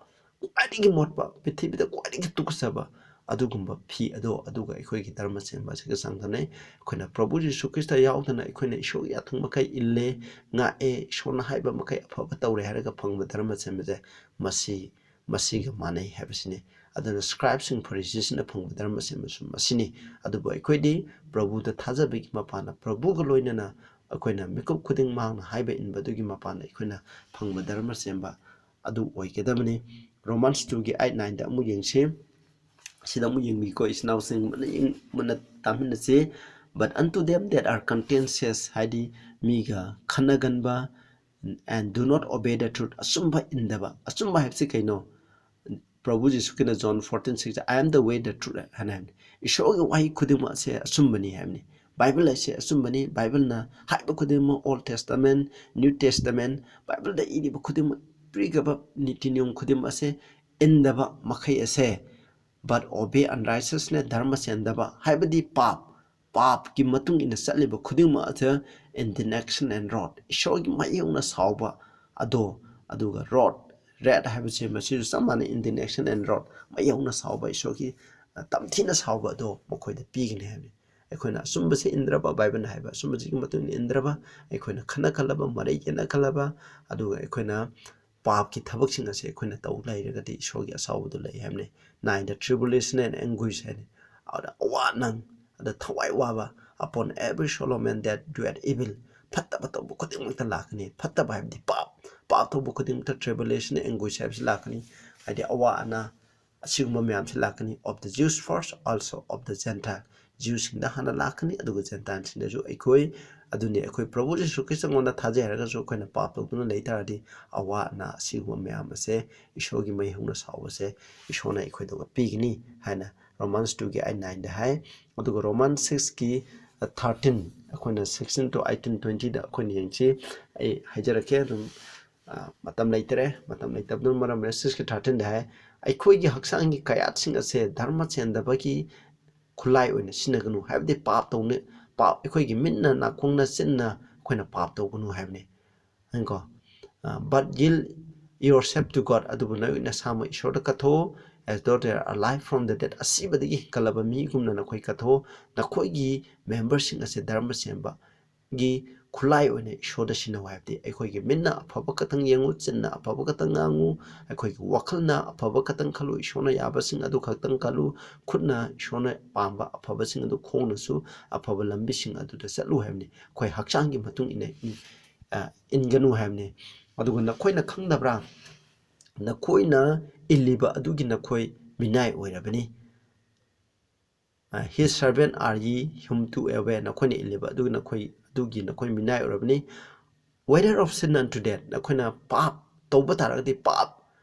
ꯈ꯭ꯋꯥꯏꯗꯒꯤ ꯃꯣꯠꯄ, ꯄ꯭ꯔꯤꯊꯤꯕꯤꯗ ꯈ꯭ꯋꯥꯏꯗꯒꯤ ꯇꯨꯀꯠꯆꯕ ꯑꯗꯨꯒꯨꯝꯕ ꯐꯤ ꯑꯗꯣ, ꯑꯗꯨꯒ ꯑꯩꯈꯣꯏꯒꯤ ꯙꯔꯃ ꯆꯦꯟꯕ ꯑꯁꯤꯒ ꯆꯥꯡꯗꯝꯅꯩ꯫ ꯑꯩꯈꯣꯏꯅ ꯄ꯭ꯔꯚꯨ ꯖꯤꯁꯨ ꯈ꯭ꯔꯤꯁꯇ ꯌꯥꯎꯗꯅ ꯑꯩꯈꯣꯏꯅ ꯏꯁꯣꯔꯒꯤ ꯑꯊꯤꯡꯕ ꯃꯈꯩ ꯏꯜꯂꯦ, ꯉꯥꯛꯑꯦ, ꯏꯁꯣꯔꯅ ꯍꯥꯏꯕ ꯃꯈꯩ ꯑꯐꯕ ꯇꯧꯔꯦ ꯍꯥꯏꯔꯒ ꯐꯪꯕ ꯙꯔꯃ ꯆꯦꯟꯕꯁꯦ, ꯃꯁꯤ, ꯃꯁꯤꯒ ꯃꯥꯟꯅꯩ ꯍꯥꯏꯕꯁꯤꯅꯤ꯫ ꯑꯗꯨꯅ ꯁ꯭ꯀ꯭ꯔꯥꯏꯕꯁꯤꯡ, ꯐꯔꯤꯁꯤꯁꯤꯡꯅ ꯐꯪꯕ ꯙꯔꯃ ꯆꯦꯟꯕꯁꯨ ꯃꯁꯤꯅꯤ꯫ ꯑꯗꯨꯕꯨ ꯑꯩꯈꯣꯏꯗꯤ ꯄ꯭ꯔꯚꯨꯗ ꯊꯥꯖꯕꯒꯤ ꯃꯄꯥꯟꯅ, ꯄ꯭ꯔꯚꯨꯒ ꯂꯣꯏꯅꯅ ꯑꯩꯈꯣꯏꯅ ꯃꯤꯀꯨꯞ ꯈꯨꯗꯤꯡ ꯃꯍꯥꯛꯅ ꯍꯥꯏꯕ ꯏꯟꯕꯗꯨꯒꯤ ꯃꯄꯥꯟꯅ ꯑꯩꯈꯣꯏꯅ ꯐꯪꯕ ꯙꯔꯃ ꯆꯦꯟꯕ ꯑꯗꯨ ꯑꯣꯏꯒꯗꯕꯅꯤ꯫ Romans two ꯒꯤ eight nine ꯗ ꯑꯃꯨꯛ ꯌꯦꯡꯁꯤ꯫ ꯁꯤꯗ ꯑꯃꯨꯛ ꯌꯦꯡꯕꯤꯀꯣ, ꯏꯆꯤꯟ ꯏꯅꯥꯎꯁꯤꯡ, ꯃꯨꯟꯅ ꯌꯦꯡ-, ꯃꯨꯟꯅ ꯇꯥꯃꯤꯟꯅꯁꯤ꯫ "But unto them that are contentious", ꯍꯥꯏꯗꯤ ꯃꯤꯒ ꯈꯠꯅꯒꯟꯕ, "and do not obey the truth", ꯑꯆꯨꯝꯕ ꯏꯟꯗꯕ꯫ ꯑꯆꯨꯝꯕ ꯍꯥꯏꯕꯁꯤ ꯀꯩꯅꯣ? ꯄ꯭ꯔꯚꯨ ꯖꯤꯁꯨ ꯈ꯭ꯔꯤꯁꯇꯅ John fourteen six, "I am the way, the truth" ꯍꯥꯏꯅ ꯍꯥꯏꯕꯅꯤ꯫ ꯏꯁꯣꯔꯒꯤ ꯋꯥꯍꯩ ꯈꯨꯗꯤꯡꯃꯛ ꯑꯁꯦ ꯑꯆꯨꯝꯕꯅꯤ ꯍꯥꯏꯕꯅꯤ꯫ ꯕꯥꯏꯕꯜ ꯑꯁꯦ ꯑꯆꯨꯝꯕꯅꯤ꯫ ꯕꯥꯏꯕꯜꯅ ꯍꯥꯏꯕ ꯈꯨꯗꯤꯡꯃꯛ, Old Testament, New Testament, ꯕꯥꯏꯕꯜꯗ ꯏꯔꯤꯕ ꯈꯨꯗꯤꯡꯃꯛ, ꯄꯤꯈ꯭ꯔꯕ ꯅꯤꯇꯤ ꯅꯤꯌꯣꯝ ꯈꯨꯗꯤꯡꯃꯛ ꯑꯁꯦ ꯏꯟꯗꯕ ꯃꯈꯩ ꯑꯁꯦ, "But obey unrighteousness", ꯙꯔꯃ ꯆꯦꯟꯗꯕ ꯍꯥꯏꯕꯗꯤ ꯄꯥꯞ, ꯄꯥꯞꯀꯤ ꯃꯇꯨꯡ ꯏꯟꯅ ꯆꯠꯂꯤꯕ ꯈꯨꯗꯤꯡꯃꯛ ꯑꯁꯦ indignation and wrath, ꯏꯁꯣꯔꯒꯤ ꯃꯥꯌꯣꯛꯅ ꯁꯥꯎꯕ ꯑꯗꯣ, ꯑꯗꯨꯒ wrath, wrath ꯍꯥꯏꯕꯁꯦ ꯃꯁꯤꯁꯨ ꯆꯞ ꯃꯥꯟꯅꯩ, indignation and wrath, ꯃꯥꯌꯣꯛꯅ ꯁꯥꯎꯕ, ꯏꯁꯣꯔꯒꯤ, ꯑ, ꯇꯝꯊꯤꯅ ꯁꯥꯎꯕ ꯑꯗꯣ ꯃꯈꯣꯏꯗ ꯄꯤꯒꯅꯤ ꯍꯥꯏꯕꯅꯤ꯫ ꯑꯩꯈꯣꯏꯅ ꯑꯆꯨꯝꯕꯁꯦ ꯏꯟꯗ꯭ꯔꯕ, ꯕꯥꯏꯕꯜꯅ ꯍꯥꯏꯕ ꯑꯆꯨꯝꯕꯁꯤꯒꯤ ꯃꯇꯨꯡ ꯏꯟꯅ ꯏꯟꯗ꯭ꯔꯕ, ꯑꯩꯈꯣꯏꯅ ꯈꯠꯅ ꯈꯜꯂꯕ, ꯃꯔꯩ ꯌꯦꯠꯅ ꯈꯜꯂꯕ, ꯑꯗꯨꯒ ꯑꯩꯈꯣꯏꯅ ꯄꯥꯞꯀꯤ ꯊꯕꯛꯁꯤꯡ ꯑꯁꯦ ꯑꯩꯈꯣꯏꯅ ꯇꯧ ꯂꯩꯔꯒꯗꯤ ꯏꯁꯣꯔꯒꯤ ꯑꯁꯥꯎꯕꯗꯨ ꯂꯩ ꯍꯥꯏꯕꯅꯤ꯫ Nine, the tribulation and anguish ꯍꯥꯏꯅꯤ꯫ ꯑꯗꯨꯗ ꯑꯋꯥ ꯅꯪ, ꯑꯗ ꯊꯋꯥꯏ ꯋꯥꯕ, "upon every soul of man that doeth evil", ꯐꯠꯇꯕ ꯇꯧꯕ ꯈꯨꯗꯤꯡꯃꯛꯇ ꯂꯥꯛꯀꯅꯤ꯫ ꯐꯠꯇꯕ ꯍꯥꯏꯕꯗꯤ ꯄꯥꯞ, ꯄꯥꯞ ꯇꯧꯕ ꯈꯨꯗꯤꯡꯃꯛꯇ tribulation, anguish ꯍꯥꯏꯕꯁꯤ ꯂꯥꯛꯀꯅꯤ꯫ ꯍꯥꯏꯗꯤ ꯑꯋꯥ ꯑꯅꯥ, ꯑꯁꯤꯒꯨꯝꯕ ꯃꯌꯥꯝꯁꯤ ꯂꯥꯛꯀꯅꯤ꯫ "Of the Jews first, also of the Gentile", ꯖ꯭ꯌꯨꯁꯤꯡꯗ ꯍꯥꯟꯅ ꯂꯥꯛꯀꯅꯤ, ꯑꯗꯨꯒ ꯖꯦꯟꯇꯥꯏꯜꯁꯤꯡꯗꯁꯨ꯫ ꯑꯩꯈꯣꯏ, ꯑꯗꯨꯅꯤ, ꯑꯩꯈꯣꯏ ꯄ꯭ꯔꯚꯨ ꯖꯤꯁꯨ ꯈ꯭ꯔꯤꯁꯇꯉꯣꯟꯗ ꯊꯥꯖꯩ ꯍꯥꯏꯔꯒꯁꯨ ꯑꯩꯈꯣꯏꯅ ꯄꯥꯞ ꯇꯧꯗꯨꯅ ꯂꯩ ꯇꯥꯔꯗꯤ, ꯑꯋꯥ ꯑꯅꯥ ꯑꯁꯤꯒꯨꯝꯕ ꯃꯌꯥꯝ ꯑꯁꯦ, ꯏꯁꯣꯔꯒꯤ ꯃꯩ ꯍꯧꯅ ꯁꯥꯎꯕꯁꯦ ꯏꯁꯣꯔꯅ ꯑꯩꯈꯣꯏꯗ ꯄꯤꯒꯅꯤ ꯍꯥꯏꯅ Romans two ꯒꯤ eight nine ꯗ ꯍꯥꯏ꯫ ꯑꯗꯨꯒ Romans six ꯀꯤ, ꯑ, thirteen, ꯑꯩꯈꯣꯏꯅ sixteen to eighteen, twenty ꯗ ꯑꯩꯈꯣꯏꯅ ꯌꯦꯡꯁꯤ꯫ ꯑꯩ ꯍꯥꯏꯖꯔꯛꯀꯦ ꯑꯗꯨꯝ, ꯑ, ꯃꯇꯝ ꯂꯩꯇꯔꯦ꯫ ꯃꯇꯝ ꯂꯩꯇꯕꯗꯨꯅ ꯃꯔꯝ ꯑꯣꯏꯔꯒ six ꯀꯤ thirteen ꯗ ꯍꯥꯏ, ꯑꯩꯈꯣꯏꯒꯤ ꯍꯛꯆꯥꯡꯒꯤ ꯀꯌꯥꯠꯁꯤꯡ ꯑꯁꯦ ꯙꯔꯃ ꯆꯦꯟꯗꯕꯒꯤ ꯈꯨꯠꯂꯥꯏ ꯑꯣꯏꯅ ꯁꯤꯖꯤꯟꯅꯒꯅꯨ ꯍꯥꯏꯕꯗꯤ ꯄꯥꯞ ꯇꯧꯅ, ꯄꯥꯞ, ꯑꯩꯈꯣꯏꯒꯤ ꯃꯤꯠꯅ, ꯅꯥꯀꯣꯡꯅ, ꯆꯤꯟꯅ ꯑꯩꯈꯣꯏꯅ ꯄꯥꯞ ꯇꯧꯒꯅꯨ ꯍꯥꯏꯕꯅꯤ꯫ ꯀꯣ? ꯑ, "But yield yourself to God", ꯑꯗꯨꯕꯨ ꯅꯈꯣꯏ ꯅꯁꯥꯃꯛ ꯏꯁꯣꯔꯗ ꯀꯠꯊꯣꯛꯎ, "as though they are alive from the dead", ꯑꯁꯤꯕꯗꯒꯤ ꯍꯤꯡꯒꯠꯂꯕ ꯃꯤꯒꯨꯝꯅ ꯅꯈꯣꯏ ꯀꯠꯊꯣꯛꯎ, ꯅꯈꯣꯏꯒꯤ ꯃꯦꯝꯕꯔꯁꯤꯡ ꯑꯁꯦ ꯙꯔꯃ ꯆꯦꯟꯕꯒꯤ ꯈꯨꯠꯂꯥꯏ ꯑꯣꯏꯅ ꯏꯁꯣꯔꯗ ꯁꯤꯟꯅꯧ ꯍꯥꯏꯕꯗꯤ ꯑꯩꯈꯣꯏꯒꯤ ꯃꯤꯠꯅ ꯑꯐꯕ ꯈꯛꯇꯪ ꯌꯦꯡꯉꯨ, ꯆꯤꯟꯅ ꯑꯐꯕ ꯈꯛꯇꯪ ꯉꯥꯡꯉꯨ, ꯑꯩꯈꯣꯏꯒꯤ ꯋꯥꯈꯜꯅ ꯑꯐꯕ ꯈꯛꯇꯪ ꯈꯜꯂꯨ, ꯏꯁꯣꯔꯅ ꯌꯥꯕꯁꯤꯡ ꯑꯗꯨ ꯈꯛꯇꯪ ꯈꯜꯂꯨ, ꯈꯨꯠꯅ ꯏꯁꯣꯔꯅ ꯄꯥꯝꯕ ꯑꯐꯕꯁꯤꯡ ꯑꯗꯨ, ꯈꯣꯡꯅꯁꯨ ꯑꯐꯕ ꯂꯝꯕꯤꯁꯤꯡ ꯑꯗꯨꯗ ꯆꯠꯂꯨ ꯍꯥꯏꯕꯅꯤ꯫ ꯑꯩꯈꯣꯏ ꯍꯛꯆꯥꯡꯒꯤ ꯃꯇꯨꯡ ꯏꯟꯅ ꯏꯟ-, ꯑ, ꯏꯟꯒꯅꯨ ꯍꯥꯏꯕꯅꯤ꯫ ꯑꯗꯨꯒ ꯅꯈꯣꯏꯅ ꯈꯪꯗꯕ꯭ꯔꯥ? ꯅꯈꯣꯏꯅ ꯏꯜꯂꯤꯕ ꯑꯗꯨꯒꯤ ꯅꯈꯣꯏ ꯃꯤꯅꯥꯏ ꯑꯣꯏꯔꯕꯅꯤ꯫ ꯑ, "His servant are ye whom to obey", ꯅꯈꯣꯏꯅ ꯏꯜꯂꯤꯕ ꯑꯗꯨꯒꯤ ꯅꯈꯣꯏ, ꯑꯗꯨꯒꯤ ꯅꯈꯣꯏ ꯃꯤꯅꯥꯏ ꯑꯣꯏꯔꯕꯅꯤ꯫ "Whether of sin unto death", ꯅꯈꯣꯏꯅ ꯄꯥꯞ ꯇꯧꯕ ꯇꯥꯔꯒꯗꯤ, ꯄꯥꯞ,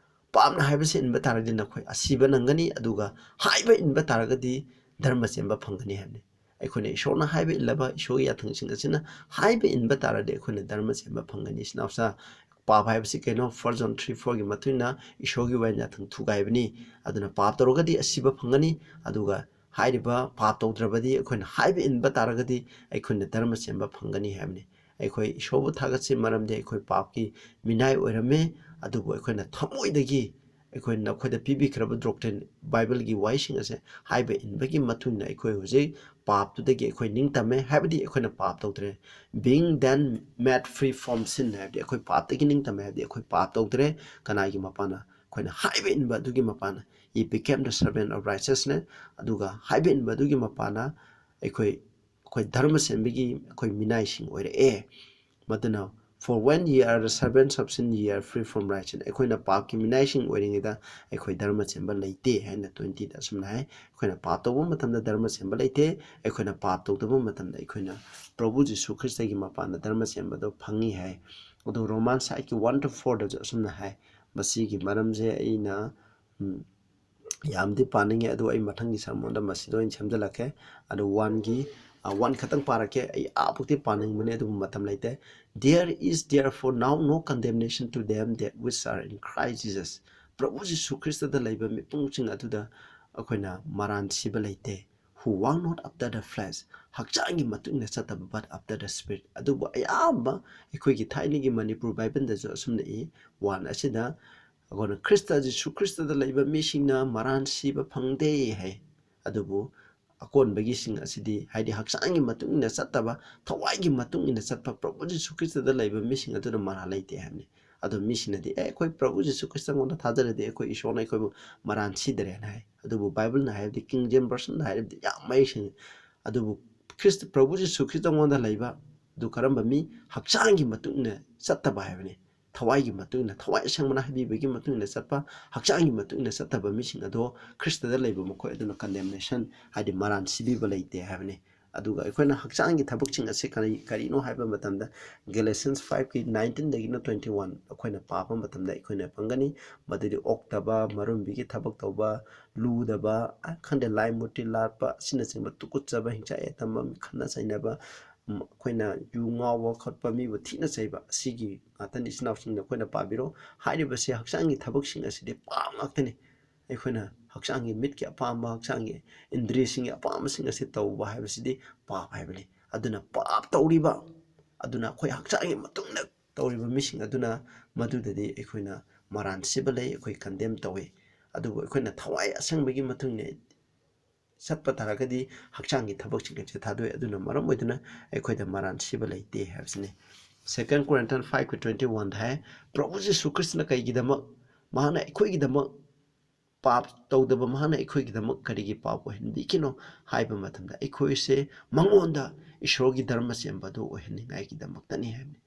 ꯄꯥꯞꯅ ꯍꯥꯏꯕꯁꯤ ꯏꯟꯕ ꯇꯥꯔꯒꯗꯤ ꯅꯈꯣꯏ ꯑꯁꯤꯕ ꯅꯪꯒꯅꯤ, ꯑꯗꯨꯒ ꯍꯥꯏꯕ ꯏꯟꯕ ꯇꯥꯔꯒꯗꯤ ꯙꯔꯃ ꯆꯦꯟꯕ ꯐꯪꯒꯅꯤ ꯍꯥꯏꯕꯅꯤ꯫ ꯑꯩꯈꯣꯏꯅ ꯏꯁꯣꯔꯅ ꯍꯥꯏꯕ ꯏꯜꯂꯕ, ꯏꯁꯣꯔꯒꯤ ꯌꯥꯊꯪꯁꯤꯡ ꯑꯁꯤꯅ ꯍꯥꯏꯕ ꯏꯟꯕ ꯇꯥꯔꯗꯤ ꯑꯩꯈꯣꯏꯅ ꯙꯔꯃ ꯆꯦꯟꯕ ꯐꯪꯒꯅꯤ꯫ ꯏꯆꯤꯟ ꯏꯅꯥꯎꯁꯥ, ꯄꯥꯞ ꯍꯥꯏꯕꯁꯤ ꯀꯩꯅꯣ? First John three four ꯒꯤ ꯃꯇꯨꯡ ꯏꯟꯅ ꯏꯁꯣꯔꯒꯤ ꯋꯥꯌꯦꯜ ꯌꯥꯊꯪ ꯊꯨꯒꯥꯏꯕꯅꯤ꯫ ꯑꯗꯨꯅ ꯄꯥꯞ ꯇꯧꯔꯒꯗꯤ ꯑꯁꯤꯕ ꯐꯪꯒꯅꯤ, ꯑꯗꯨꯒ ꯍꯥꯏꯔꯤꯕ ꯄꯥꯞ ꯇꯧꯗ꯭ꯔꯕꯗꯤ ꯑꯩꯈꯣꯏꯅ ꯍꯥꯏꯕ ꯏꯟꯕ ꯇꯥꯔꯒꯗꯤ ꯑꯩꯈꯣꯏꯅ ꯙꯔꯃ ꯆꯦꯟꯕ ꯐꯪꯒꯅꯤ ꯍꯥꯏꯕꯅꯤ꯫ ꯑꯩꯈꯣꯏ ꯏꯁꯣꯔꯕꯨ ꯊꯥꯒꯠꯆꯩ, ꯃꯔꯝꯗꯤ ꯑꯩꯈꯣꯏ ꯄꯥꯞꯀꯤ ꯃꯤꯅꯥꯏ ꯑꯣꯏꯔꯝꯃꯦ, ꯑꯗꯨꯕꯨ ꯑꯩꯈꯣꯏꯅ ꯊꯃꯣꯏꯗꯒꯤ ꯑꯩꯈꯣꯏ ꯅꯈꯣꯏꯗ ꯄꯤꯕꯤꯈ꯭ꯔꯕ doctrine, ꯕꯥꯏꯕꯜꯒꯤ ꯋꯥꯍꯩꯁꯤꯡ ꯑꯁꯦ ꯍꯥꯏꯕ ꯏꯟꯕꯒꯤ ꯃꯇꯨꯡ ꯏꯟꯅ ꯑꯩꯈꯣꯏ ꯍꯧꯖꯤꯛ ꯄꯥꯞꯇꯨꯗꯒꯤ ꯑꯩꯈꯣꯏ ꯅꯤꯡꯇꯝꯃꯦ, ꯍꯥꯏꯕꯗꯤ ꯑꯩꯈꯣꯏꯅ ꯄꯥꯞ ꯇꯧꯗ꯭ꯔꯦ꯫ Being then made free from sin ꯍꯥꯏꯕꯗꯤ ꯑꯩꯈꯣꯏ ꯄꯥꯞꯇꯒꯤ ꯅꯤꯡꯇꯝꯃꯦ, ꯍꯥꯏꯕꯗꯤ ꯑꯩꯈꯣꯏ ꯄꯥꯞ ꯇꯧꯗ꯭ꯔꯦ꯫ ꯀꯅꯥꯒꯤ ꯃꯄꯥꯟꯅ? ꯑꯩꯈꯣꯏꯅ ꯍꯥꯏꯕ ꯏꯟꯕ ꯑꯗꯨꯒꯤ ꯃꯄꯥꯟꯅ꯫ "Ye became the servant of righteousness", ꯑꯗꯨꯒ ꯍꯥꯏꯕ ꯏꯟꯕ ꯑꯗꯨꯒꯤ ꯃꯄꯥꯟꯅ ꯑꯩꯈꯣꯏ, ꯑꯩꯈꯣꯏ ꯙꯔꯃ ꯆꯦꯟꯕꯒꯤ ꯑꯩꯈꯣꯏ ꯃꯤꯅꯥꯏꯁꯤꯡ ꯑꯣꯏꯔꯛꯑꯦ꯫ ꯃꯗꯨꯅ, "For when ye are the servants of sin, ye are free from righteousness", ꯑꯩꯈꯣꯏꯅ ꯄꯥꯞꯀꯤ ꯃꯤꯅꯥꯏꯁꯤꯡ ꯑꯣꯏꯔꯤꯉꯩꯗ ꯑꯩꯈꯣꯏ ꯙꯔꯃ ꯆꯦꯟꯕ ꯂꯩꯇꯦ ꯍꯥꯏꯅ twenty ꯗ ꯑꯁꯨꯝꯅ ꯍꯥꯏ꯫ ꯑꯩꯈꯣꯏꯅ ꯄꯥꯞ ꯇꯧꯕ ꯃꯇꯝꯗ ꯙꯔꯃ ꯆꯦꯟꯕ ꯂꯩꯇꯦ, ꯑꯩꯈꯣꯏꯅ ꯄꯥꯞ ꯇꯧꯗꯕ ꯃꯇꯝꯗ ꯑꯩꯈꯣꯏꯅ ꯄ꯭ꯔꯚꯨ ꯖꯤꯁꯨ ꯈ꯭ꯔꯤꯁꯇꯒꯤ ꯃꯄꯥꯟꯗ ꯙꯔꯃ ꯆꯦꯟꯕꯗꯣ ꯐꯪꯉꯤ ꯍꯥꯏ꯫ ꯑꯗꯨ ꯔꯣꯃꯥꯟ six ꯀꯤ one to four ꯗꯁꯨ ꯑꯁꯨꯝꯅ ꯍꯥꯏ꯫ ꯃꯁꯤꯒꯤ ꯃꯔꯝꯁꯦ ꯑꯩꯅ, ꯎꯝ, ꯌꯥꯝꯗꯤ ꯄꯥꯅꯤꯡꯉꯦ, ꯑꯗꯨ ꯑꯩ ꯃꯊꯪꯒꯤ ꯁꯔꯃꯣꯟꯗ ꯃꯁꯤꯗ ꯑꯣꯏꯅ ꯁꯦꯝꯖꯤꯜꯂꯛꯀꯦ꯫ ꯑꯗꯨ one ꯒꯤ, ꯑ, one ꯈꯛꯇꯪ ꯄꯥꯔꯛꯀꯦ꯫ ꯑꯩ ꯑꯥ ꯐꯥꯎꯗꯤ ꯄꯥꯅꯤꯡꯕꯅꯦ, ꯑꯗꯨꯕꯨ ꯃꯇꯝ ꯂꯩꯇꯦ꯫ "There is therefore now no condemnation to them that which are in Christ Jesus", ꯄ꯭ꯔꯚꯨ ꯖꯤꯁꯨ ꯈ꯭ꯔꯤꯁꯇꯗ ꯂꯩꯕ ꯃꯤꯄꯨꯝꯁꯤꯡ ꯑꯗꯨꯗ ꯑꯩꯈꯣꯏꯅ ꯃꯔꯥꯟ ꯁꯤꯕ ꯂꯩꯇꯦ꯫ Who walk not after the flesh, ꯍꯛꯆꯥꯡꯒꯤ ꯃꯇꯨꯡ ꯏꯟꯅ ꯆꯠꯇꯕ, but after the Spirit꯫ ꯑꯗꯨꯕꯨ ꯑꯌꯥꯝꯕ ꯑꯩꯈꯣꯏꯒꯤ ꯊꯥꯏꯅꯒꯤ ꯃꯅꯤꯄꯨꯔ ꯕꯥꯏꯕꯜꯗꯁꯨ ꯑꯁꯨꯝꯅ ꯏ, ꯋꯥꯟ ꯑꯁꯤꯗ ꯑꯩꯈꯣꯏꯅ ꯈ꯭ꯔꯤꯁꯇ, ꯖꯤꯁꯨ ꯈ꯭ꯔꯤꯁꯇꯗ ꯂꯩꯕ ꯃꯤꯁꯤꯡꯅ ꯃꯔꯥꯟ ꯁꯤꯕ ꯐꯪꯗꯦ ꯍꯥꯏ꯫ ꯑꯗꯨꯕꯨ ꯑꯀꯣꯟꯕꯒꯤꯁꯤꯡ ꯑꯁꯤꯗꯤ, ꯍꯥꯏꯗꯤ ꯍꯛꯆꯥꯡꯒꯤ ꯃꯇꯨꯡ ꯏꯟꯅ ꯆꯠꯇꯕ, ꯊꯋꯥꯏꯒꯤ ꯃꯇꯨꯡ ꯏꯟꯅ ꯆꯠꯄ ꯄ꯭ꯔꯚꯨ ꯖꯤꯁꯨ ꯈ꯭ꯔꯤꯁꯇꯗ ꯂꯩꯕ ꯃꯤꯁꯤꯡ ꯑꯗꯨꯅ ꯃꯔꯥꯜ ꯂꯩꯇꯦ ꯍꯥꯏꯕꯅꯤ꯫ ꯑꯗꯣ ꯃꯤꯁꯤꯡꯅꯗꯤ, "ꯑꯦ, ꯑꯩꯈꯣꯏ ꯄ꯭ꯔꯚꯨ ꯖꯤꯁꯨ ꯈ꯭ꯔꯤꯁꯇꯉꯣꯟꯗ ꯊꯥꯖꯔꯗꯤ ꯑꯩꯈꯣꯏ ꯏꯁꯣꯔꯅ ꯑꯩꯈꯣꯏꯕꯨ ꯃꯔꯥꯟ ꯁꯤꯗꯔꯦꯅ" ꯍꯥꯏ꯫ ꯑꯗꯨꯕꯨ ꯕꯥꯏꯕꯜꯅ ꯍꯥꯏꯕꯗꯤ, ꯀꯤꯡ ꯖꯦꯝꯁ ꯚꯔꯁꯟꯗ ꯍꯥꯏꯔꯕꯗꯤ ꯌꯥꯝ ꯃꯌꯦꯛ ꯁꯦꯡꯉꯤ꯫ ꯑꯗꯨꯕꯨ ꯈ꯭ꯔꯤꯁꯇ, ꯄ꯭ꯔꯚꯨ ꯖꯤꯁꯨ ꯈ꯭ꯔꯤꯁꯇꯉꯣꯟꯗ ꯂꯩꯕ ꯑꯗꯨ ꯀꯔꯝꯕ ꯃꯤ? ꯍꯛꯆꯥꯡꯒꯤ ꯃꯇꯨꯡ ꯏꯟꯅ ꯆꯠꯇꯕ ꯍꯥꯏꯕꯅꯤ꯫ ꯊꯋꯥꯏꯒꯤ ꯃꯇꯨꯡ ꯏꯟꯅ, ꯊꯋꯥꯏ ꯑꯁꯦꯡꯕꯅ ꯍꯥꯏꯕꯤꯕꯒꯤ ꯃꯇꯨꯡ ꯏꯟꯅ ꯆꯠꯄ, ꯍꯛꯆꯥꯡꯒꯤ ꯃꯇꯨꯡ ꯏꯟꯅ ꯆꯠꯇꯕ ꯃꯤꯁꯤꯡ ꯑꯗꯣ ꯈ꯭ꯔꯤꯁꯇꯗ ꯂꯩꯕ ꯃꯈꯣꯏ ꯑꯗꯨꯅ condemnation, ꯍꯥꯏꯗꯤ ꯃꯔꯥꯟ ꯁꯤꯕꯤꯕ ꯂꯩꯇꯦ ꯍꯥꯏꯕꯅꯤ꯫ ꯑꯗꯨꯒ ꯑꯩꯈꯣꯏꯅ ꯍꯛꯆꯥꯡꯒꯤ ꯊꯕꯛꯁꯤꯡ ꯑꯁꯤ ꯀꯔꯤ, ꯀꯔꯤꯅꯣ ꯍꯥꯏꯕ ꯃꯇꯝꯗ, Galatians five ꯀꯤ nineteen ꯗꯒꯤꯅ twenty one ꯑꯩꯈꯣꯏꯅ ꯄꯥꯕ ꯃꯇꯝꯗ ꯑꯩꯈꯣꯏꯅ ꯐꯪꯒꯅꯤ꯫ ꯃꯗꯨꯗꯤ ꯑꯣꯛꯇꯕ, ꯃꯔꯨꯝꯕꯤꯒꯤ ꯊꯕꯛ ꯇꯧꯕ, ꯂꯨꯗꯕ, ꯑ, ꯈꯪꯗꯦ, ꯂꯥꯏ ꯃꯨꯔꯇꯤ ꯂꯥꯠꯄ ꯑꯁꯤꯅꯆꯤꯡꯕ, ꯇꯨꯀꯠꯆꯕ, ꯍꯤꯡꯁꯥ ꯌꯥꯏꯊꯝꯕ, ꯈꯠꯅ ꯆꯩꯅꯕ, ꯎꯝ, ꯑꯩꯈꯣꯏꯅ ꯌꯨ ꯉꯥꯎꯕ ꯈꯣꯠꯄ, ꯃꯤꯕꯨ ꯊꯤꯅ ꯆꯩꯕ, ꯑꯁꯤꯒꯤ ꯉꯥꯛꯇꯅꯤ꯫ ꯏꯆꯤꯟ ꯏꯅꯥꯎꯁꯤꯡꯅ ꯑꯩꯈꯣꯏꯅ ꯄꯥꯕꯤꯔꯣ꯫ ꯍꯥꯏꯔꯤꯕꯁꯤ ꯍꯛꯆꯥꯡꯒꯤ ꯊꯕꯛꯁꯤꯡ ꯑꯁꯤꯗꯤ ꯄꯥꯞ ꯉꯥꯛꯇꯅꯤ꯫ ꯑꯩꯈꯣꯏꯅ ꯍꯛꯆꯥꯡꯒꯤ ꯃꯤꯠꯀꯤ ꯑꯄꯥꯝꯕ, ꯍꯛꯆꯥꯡꯒꯤ ꯏꯟꯗ꯭ꯔꯤꯁꯤꯡꯒꯤ ꯑꯄꯥꯝꯕꯁꯤꯡ ꯑꯁꯤ ꯇꯧꯕ ꯍꯥꯏꯕꯁꯤꯗꯤ ꯄꯥꯞ ꯍꯥꯏꯕꯅꯤ꯫ ꯑꯗꯨꯅ ꯄꯥꯞ ꯇꯧꯔꯤꯕ, ꯑꯗꯨꯅ ꯑꯩꯈꯣꯏ ꯍꯛꯆꯥꯡꯒꯤ ꯃꯇꯨꯡꯗ ꯇꯧꯔꯤꯕ ꯃꯤꯁꯤꯡ ꯑꯗꯨꯅ, ꯃꯗꯨꯗꯗꯤ ꯑꯩꯈꯣꯏꯅ ꯃꯔꯥꯟ ꯁꯤꯕ ꯂꯩ, ꯑꯩꯈꯣꯏ condemn ꯇꯧꯏ꯫ ꯑꯗꯨꯕꯨ ꯑꯩꯈꯣꯏꯅ ꯊꯋꯥꯏ ꯑꯁꯦꯡꯕꯒꯤ ꯃꯇꯨꯡ ꯏꯟꯅ ꯆꯠꯄ ꯇꯥꯔꯒꯗꯤ ꯍꯛꯆꯥꯡꯒꯤ ꯊꯕꯛꯁꯤꯡ ꯑꯁꯤ ꯊꯥꯗꯣꯛꯑꯦ꯫ ꯑꯗꯨꯅ ꯃꯔꯝ ꯑꯣꯏꯗꯨꯅ ꯑꯩꯈꯣꯏꯗ ꯃꯔꯥꯟ ꯁꯤꯕ ꯂꯩꯇꯦ ꯍꯥꯏꯕꯁꯤꯅꯤ꯫ Second Corinthians five ꯀꯤ twenty one ꯗ ꯍꯥꯏ, ꯄ꯭ꯔꯚꯨ ꯖꯤꯁꯨ ꯈ꯭ꯔꯤꯁꯇꯅ ꯀꯩꯒꯤꯗꯃꯛ, ꯃꯍꯥꯛꯅ ꯑꯩꯈꯣꯏꯒꯤꯗꯃꯛ ꯄꯥꯞ ꯇꯧꯗꯕ, ꯃꯍꯥꯛꯅ ꯑꯩꯈꯣꯏꯒꯤꯗꯃꯛ ꯀꯔꯤꯒꯤ ꯄꯥꯞ ꯑꯣꯏꯍꯟꯕꯤꯈꯤꯅꯣ ꯍꯥꯏꯕ ꯃꯇꯝꯗ, ꯑꯩꯈꯣꯏꯁꯦ ꯃꯉꯣꯟꯗ, ꯏꯁꯣꯔꯒꯤ ꯙꯔꯃ ꯆꯦꯟꯕ ꯑꯗꯨ ꯑꯣꯏꯍꯟꯅꯤꯡꯉꯥꯏꯒꯤꯗꯃꯛꯇꯅꯤ ꯍꯥꯏꯕꯅꯤ꯫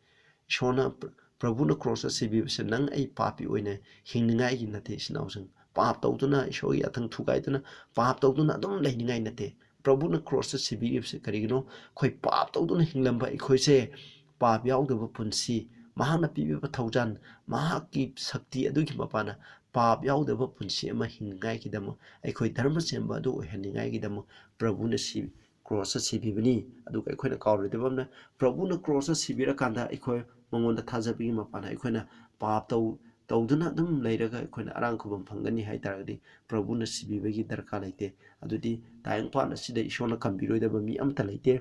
ꯏꯁꯣꯔꯅ, ꯄ꯭ꯔ-, ꯄ꯭ꯔꯚꯨꯅ ꯀ꯭ꯔꯣꯁꯇ ꯁꯤꯕꯤꯕꯁꯦ ꯅꯪ ꯑꯩ ꯄꯥꯄꯤ ꯑꯣꯏꯅ ꯍꯤꯡꯅꯤꯡꯉꯥꯏꯒꯤ ꯅꯠꯇꯦ, ꯏꯆꯤꯟ ꯏꯅꯥꯎꯁꯤꯡ꯫ ꯄꯥꯞ ꯇꯧꯗꯨꯅ, ꯏꯁꯣꯔꯒꯤ ꯑꯊꯪ ꯊꯨꯒꯥꯏꯗꯨꯅ, ꯄꯥꯞ ꯇꯧꯗꯨꯅ ꯑꯗꯨꯝ ꯂꯩꯅꯤꯡꯉꯥꯏ ꯅꯠꯇꯦ꯫ ꯄ꯭ꯔꯚꯨꯅ ꯀ꯭ꯔꯣꯁꯇ ꯁꯤꯕꯤꯔꯤꯕꯁꯦ ꯀꯔꯤꯒꯤꯅꯣ? ꯑꯩꯈꯣꯏ ꯄꯥꯞ ꯇꯧꯗꯨꯅ ꯍꯤꯡꯂꯝꯕ ꯑꯩꯈꯣꯏꯁꯦ ꯄꯥꯞ ꯌꯥꯎꯗꯕ ꯄꯨꯟꯁꯤ, ꯃꯍꯥꯛꯅ ꯄꯤꯕꯤꯕ ꯊꯧꯖꯥꯜ, ꯃꯍꯥꯛꯀꯤ ꯁꯛꯇꯤ ꯑꯗꯨꯒꯤ ꯃꯄꯥꯟꯅ ꯄꯥꯞ ꯌꯥꯎꯗꯕ ꯄꯨꯟꯁꯤ ꯑꯃ ꯍꯤꯡꯅꯤꯡꯉꯥꯏꯒꯤꯗꯃꯛ, ꯑꯩꯈꯣꯏ ꯙꯔꯃ ꯆꯦꯟꯕ ꯑꯗꯨ ꯑꯣꯏꯍꯟꯅꯤꯡꯉꯥꯏꯒꯤꯗꯃꯛ ꯄ꯭ꯔꯚꯨꯅ ꯁꯤ, ꯀ꯭ꯔꯣꯁꯇ ꯁꯤꯕꯤꯕꯅꯤ꯫ ꯑꯗꯨꯒ ꯑꯩꯈꯣꯏꯅ ꯀꯥꯎꯔꯣꯏꯗꯕ ꯑꯃꯅ, ꯄ꯭ꯔꯚꯨꯅ ꯀ꯭ꯔꯣꯁꯇ ꯁꯤꯕꯤꯔꯀꯥꯟꯗ ꯑꯩꯈꯣꯏ ꯃꯉꯣꯟꯗ ꯊꯥꯖꯕꯒꯤ ꯃꯄꯥꯟꯅ ꯑꯩꯈꯣꯏꯅ ꯄꯥꯞ ꯇꯧ, ꯇꯧꯗꯨꯅ ꯑꯗꯨꯝ ꯂꯩꯔꯒ ꯑꯩꯈꯣꯏꯅ ꯑꯔꯥꯝ ꯈꯨꯕꯝ ꯐꯪꯒꯅꯤ ꯍꯥꯏ ꯇꯥꯔꯒꯗꯤ, ꯄ꯭ꯔꯚꯨꯅ ꯁꯤꯕꯤꯕꯒꯤ ꯗꯔꯀꯥꯔ ꯂꯩꯇꯦ꯫ ꯑꯗꯨꯗꯤ ꯇꯥꯏꯕꯪꯄꯥꯟ ꯑꯁꯤꯗ ꯏꯁꯣꯔꯅ ꯀꯟꯕꯤꯔꯣꯏꯗꯕ ꯃꯤ ꯑꯃꯠꯇ ꯂꯩꯇꯦ꯫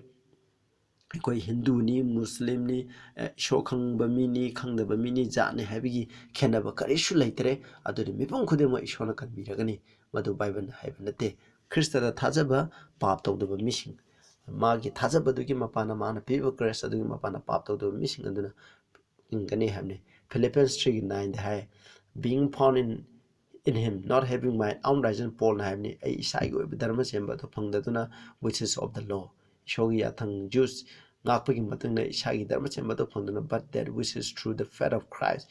ꯑꯩꯈꯣꯏ ꯍꯤꯟꯗꯨꯅꯤ, ꯃꯨꯁꯂꯤꯝꯅꯤ, ꯑꯦ, ꯏꯁꯣꯔ ꯈꯪꯕ ꯃꯤꯅꯤ, ꯈꯪꯗꯕ ꯃꯤꯅꯤ, ꯖꯥꯠꯅꯤ ꯍꯥꯏꯕꯒꯤ ꯈꯦꯠꯅꯕ ꯀꯔꯤꯁꯨ ꯂꯩꯇ꯭ꯔꯦ꯫ ꯑꯗꯨꯗꯤ ꯃꯤꯄꯨꯝ ꯈꯨꯗꯤꯡꯃꯛ ꯏꯁꯣꯔꯅ ꯀꯟꯕꯤꯔꯒꯅꯤ꯫ ꯃꯗꯨ ꯕꯥꯏꯕꯜꯅ ꯍꯥꯏꯕ ꯅꯠꯇꯦ꯫ ꯈ꯭ꯔꯤꯁꯇꯗ ꯊꯥꯖꯕ, ꯄꯥꯞ ꯇꯧꯗꯕ ꯃꯤꯁꯤꯡ, ꯃꯥꯒꯤ ꯊꯥꯖꯕꯗꯨꯒꯤ ꯃꯄꯥꯟꯅ, ꯃꯥꯅ ꯄꯤꯕ ꯒ꯭ꯔꯦꯁ ꯑꯗꯨꯒꯤ ꯃꯄꯥꯟꯅ ꯄꯥꯞ ꯇꯧꯗꯕ ꯃꯤꯁꯤꯡ ꯑꯗꯨꯅ ꯍꯤꯡꯒꯅꯤ ꯍꯥꯏꯕꯅꯤ꯫ Philippians three nine the high, "Being found in, in him, not having my own righteousness," ꯄꯣꯜꯅ ꯍꯥꯏꯕꯅꯤ, "ꯑꯩ ꯏꯁꯥꯒꯤ ꯑꯣꯏꯕ ꯙꯔꯃ ꯁꯦꯝꯕ ꯑꯗꯨ ꯐꯪꯗꯗꯨꯅ, which is of the law," ꯏꯁꯣꯔꯒꯤ ꯌꯥꯊꯪ, Jews ꯉꯥꯛꯄꯒꯤ ꯃꯇꯨꯡꯗ ꯏꯁꯥꯒꯤ ꯙꯔꯃ ꯁꯦꯝꯕ ꯑꯗꯨ ꯐꯪꯗꯨꯅ, "But that which is through the faith of Christ,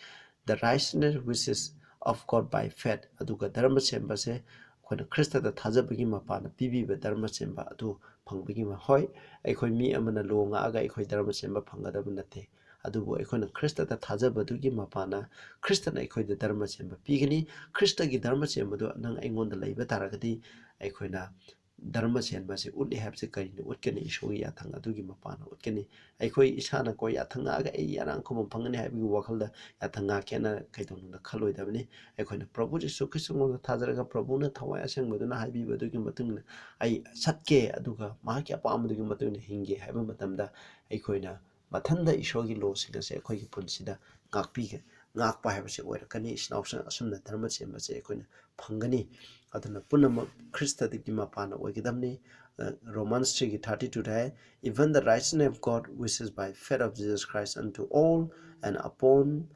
the righteousness which is of God by faith," ꯑꯗꯨꯒ ꯙꯔꯃ ꯁꯦꯝꯕꯁꯦ ꯑꯩꯈꯣꯏꯅ ꯈ꯭ꯔꯤꯁꯇꯗ ꯊꯥꯖꯕꯒꯤ ꯃꯄꯥꯟꯅ ꯄꯤꯕꯤꯕ ꯙꯔꯃ ꯁꯦꯝꯕ ꯑꯗꯨ ꯐꯪꯕꯒꯤ ꯃ-, ꯍꯣꯏ, ꯑꯩꯈꯣꯏ ꯃꯤ ꯑꯃꯅ ꯂꯣ ꯉꯥꯛꯑꯒ ꯑꯩꯈꯣꯏ ꯙꯔꯃ ꯁꯦꯝꯕ ꯐꯪꯒꯗꯕ ꯅꯠꯇꯦ꯫ ꯑꯗꯨꯕꯨ ꯑꯩꯈꯣꯏꯅ ꯈ꯭ꯔꯤꯁꯇꯗ ꯊꯥꯖꯕꯗꯨꯒꯤ ꯃꯄꯥꯟꯅ ꯈ꯭ꯔꯤꯁꯇꯅ ꯑꯩꯈꯣꯏꯗ ꯙꯔꯃ ꯁꯦꯝꯕ ꯄꯤꯒꯅꯤ꯫ ꯈ꯭ꯔꯤꯁꯇꯒꯤ ꯙꯔꯃ ꯁꯦꯝꯕꯗꯨ ꯅꯪ ꯑꯩꯉꯣꯟꯗ ꯂꯩꯕ ꯇꯥꯔꯒꯗꯤ, ꯑꯩꯈꯣꯏꯅ ꯙꯔꯃ ꯁꯦꯝꯕ ꯑꯁꯤ ꯎꯠꯂꯤ ꯍꯥꯏꯕꯁꯤ ꯀꯔꯤꯅꯣ? ꯎꯠꯀꯅꯤ, ꯏꯁꯣꯔꯒꯤ ꯌꯥꯊꯪ ꯑꯗꯨꯒꯤ ꯃꯄꯥꯟꯅ ꯎꯠꯀꯅꯤ꯫ ꯑꯩꯈꯣꯏ ꯏꯁꯥꯅ ꯀꯣ ꯌꯥꯊꯪ ꯉꯥꯛꯑꯒ ꯑꯩ ꯑꯔꯥꯝ ꯈꯨꯕꯝ ꯐꯪꯒꯅꯤ ꯍꯥꯏꯕꯒꯤ ꯋꯥꯈꯜꯗ ꯌꯥꯊꯪ ꯉꯥꯛꯀꯦꯅ ꯀꯩꯗꯧꯅꯨꯡꯗ ꯈꯜꯂꯣꯏꯗꯕꯅꯤ꯫ ꯑꯩꯈꯣꯏꯅ ꯄ꯭ꯔꯚꯨ ꯖꯤꯁꯨ ꯈ꯭ꯔꯤꯁꯇꯉꯣꯟꯗ ꯊꯥꯖꯔꯒ ꯄ꯭ꯔꯚꯨꯅ ꯊꯋꯥꯏ ꯑꯁꯦꯡꯕꯗꯨꯅ ꯍꯥꯏꯕꯤꯕꯗꯨꯒꯤ ꯃꯇꯨꯡ ꯏꯟꯅ ꯑꯩ ꯆꯠꯀꯦ, ꯑꯗꯨꯒ ꯃꯍꯥꯛꯀꯤ ꯑꯄꯥꯝꯕꯗꯨꯒꯤ ꯃꯇꯨꯡ ꯏꯟꯅ ꯍꯤꯡꯒꯦ ꯍꯥꯏꯕ ꯃꯇꯝꯗ, ꯑꯩꯈꯣꯏꯅ ꯃꯊꯟꯗ ꯏꯁꯣꯔꯒꯤ ꯂꯣꯁꯤꯡ ꯑꯁꯦ ꯑꯩꯈꯣꯏꯒꯤ ꯄꯨꯟꯁꯤꯗ ꯉꯥꯛꯄꯤꯒ-, ꯉꯥꯛꯄ ꯍꯥꯏꯕꯁꯤ ꯑꯣꯏꯔꯛꯀꯅꯤ꯫ ꯏꯆꯤꯟ ꯏꯅꯥꯎꯁꯤꯡ, ꯑꯁꯨꯝꯅ ꯙꯔꯃ ꯁꯦꯝꯕꯁꯦ ꯑꯩꯈꯣꯏꯅ ꯐꯪꯒꯅꯤ꯫ ꯑꯗꯨꯅ ꯄꯨꯝꯅꯃꯛ ꯈ꯭ꯔꯤꯁꯇꯗꯒꯤ ꯃꯄꯥꯟꯅ ꯑꯣꯏꯒꯗꯕꯅꯤ꯫ ꯑ, Romans three ꯒꯤ thirty two the high, "Even the righteousness of God, which is by faith of Jesus Christ unto all and upon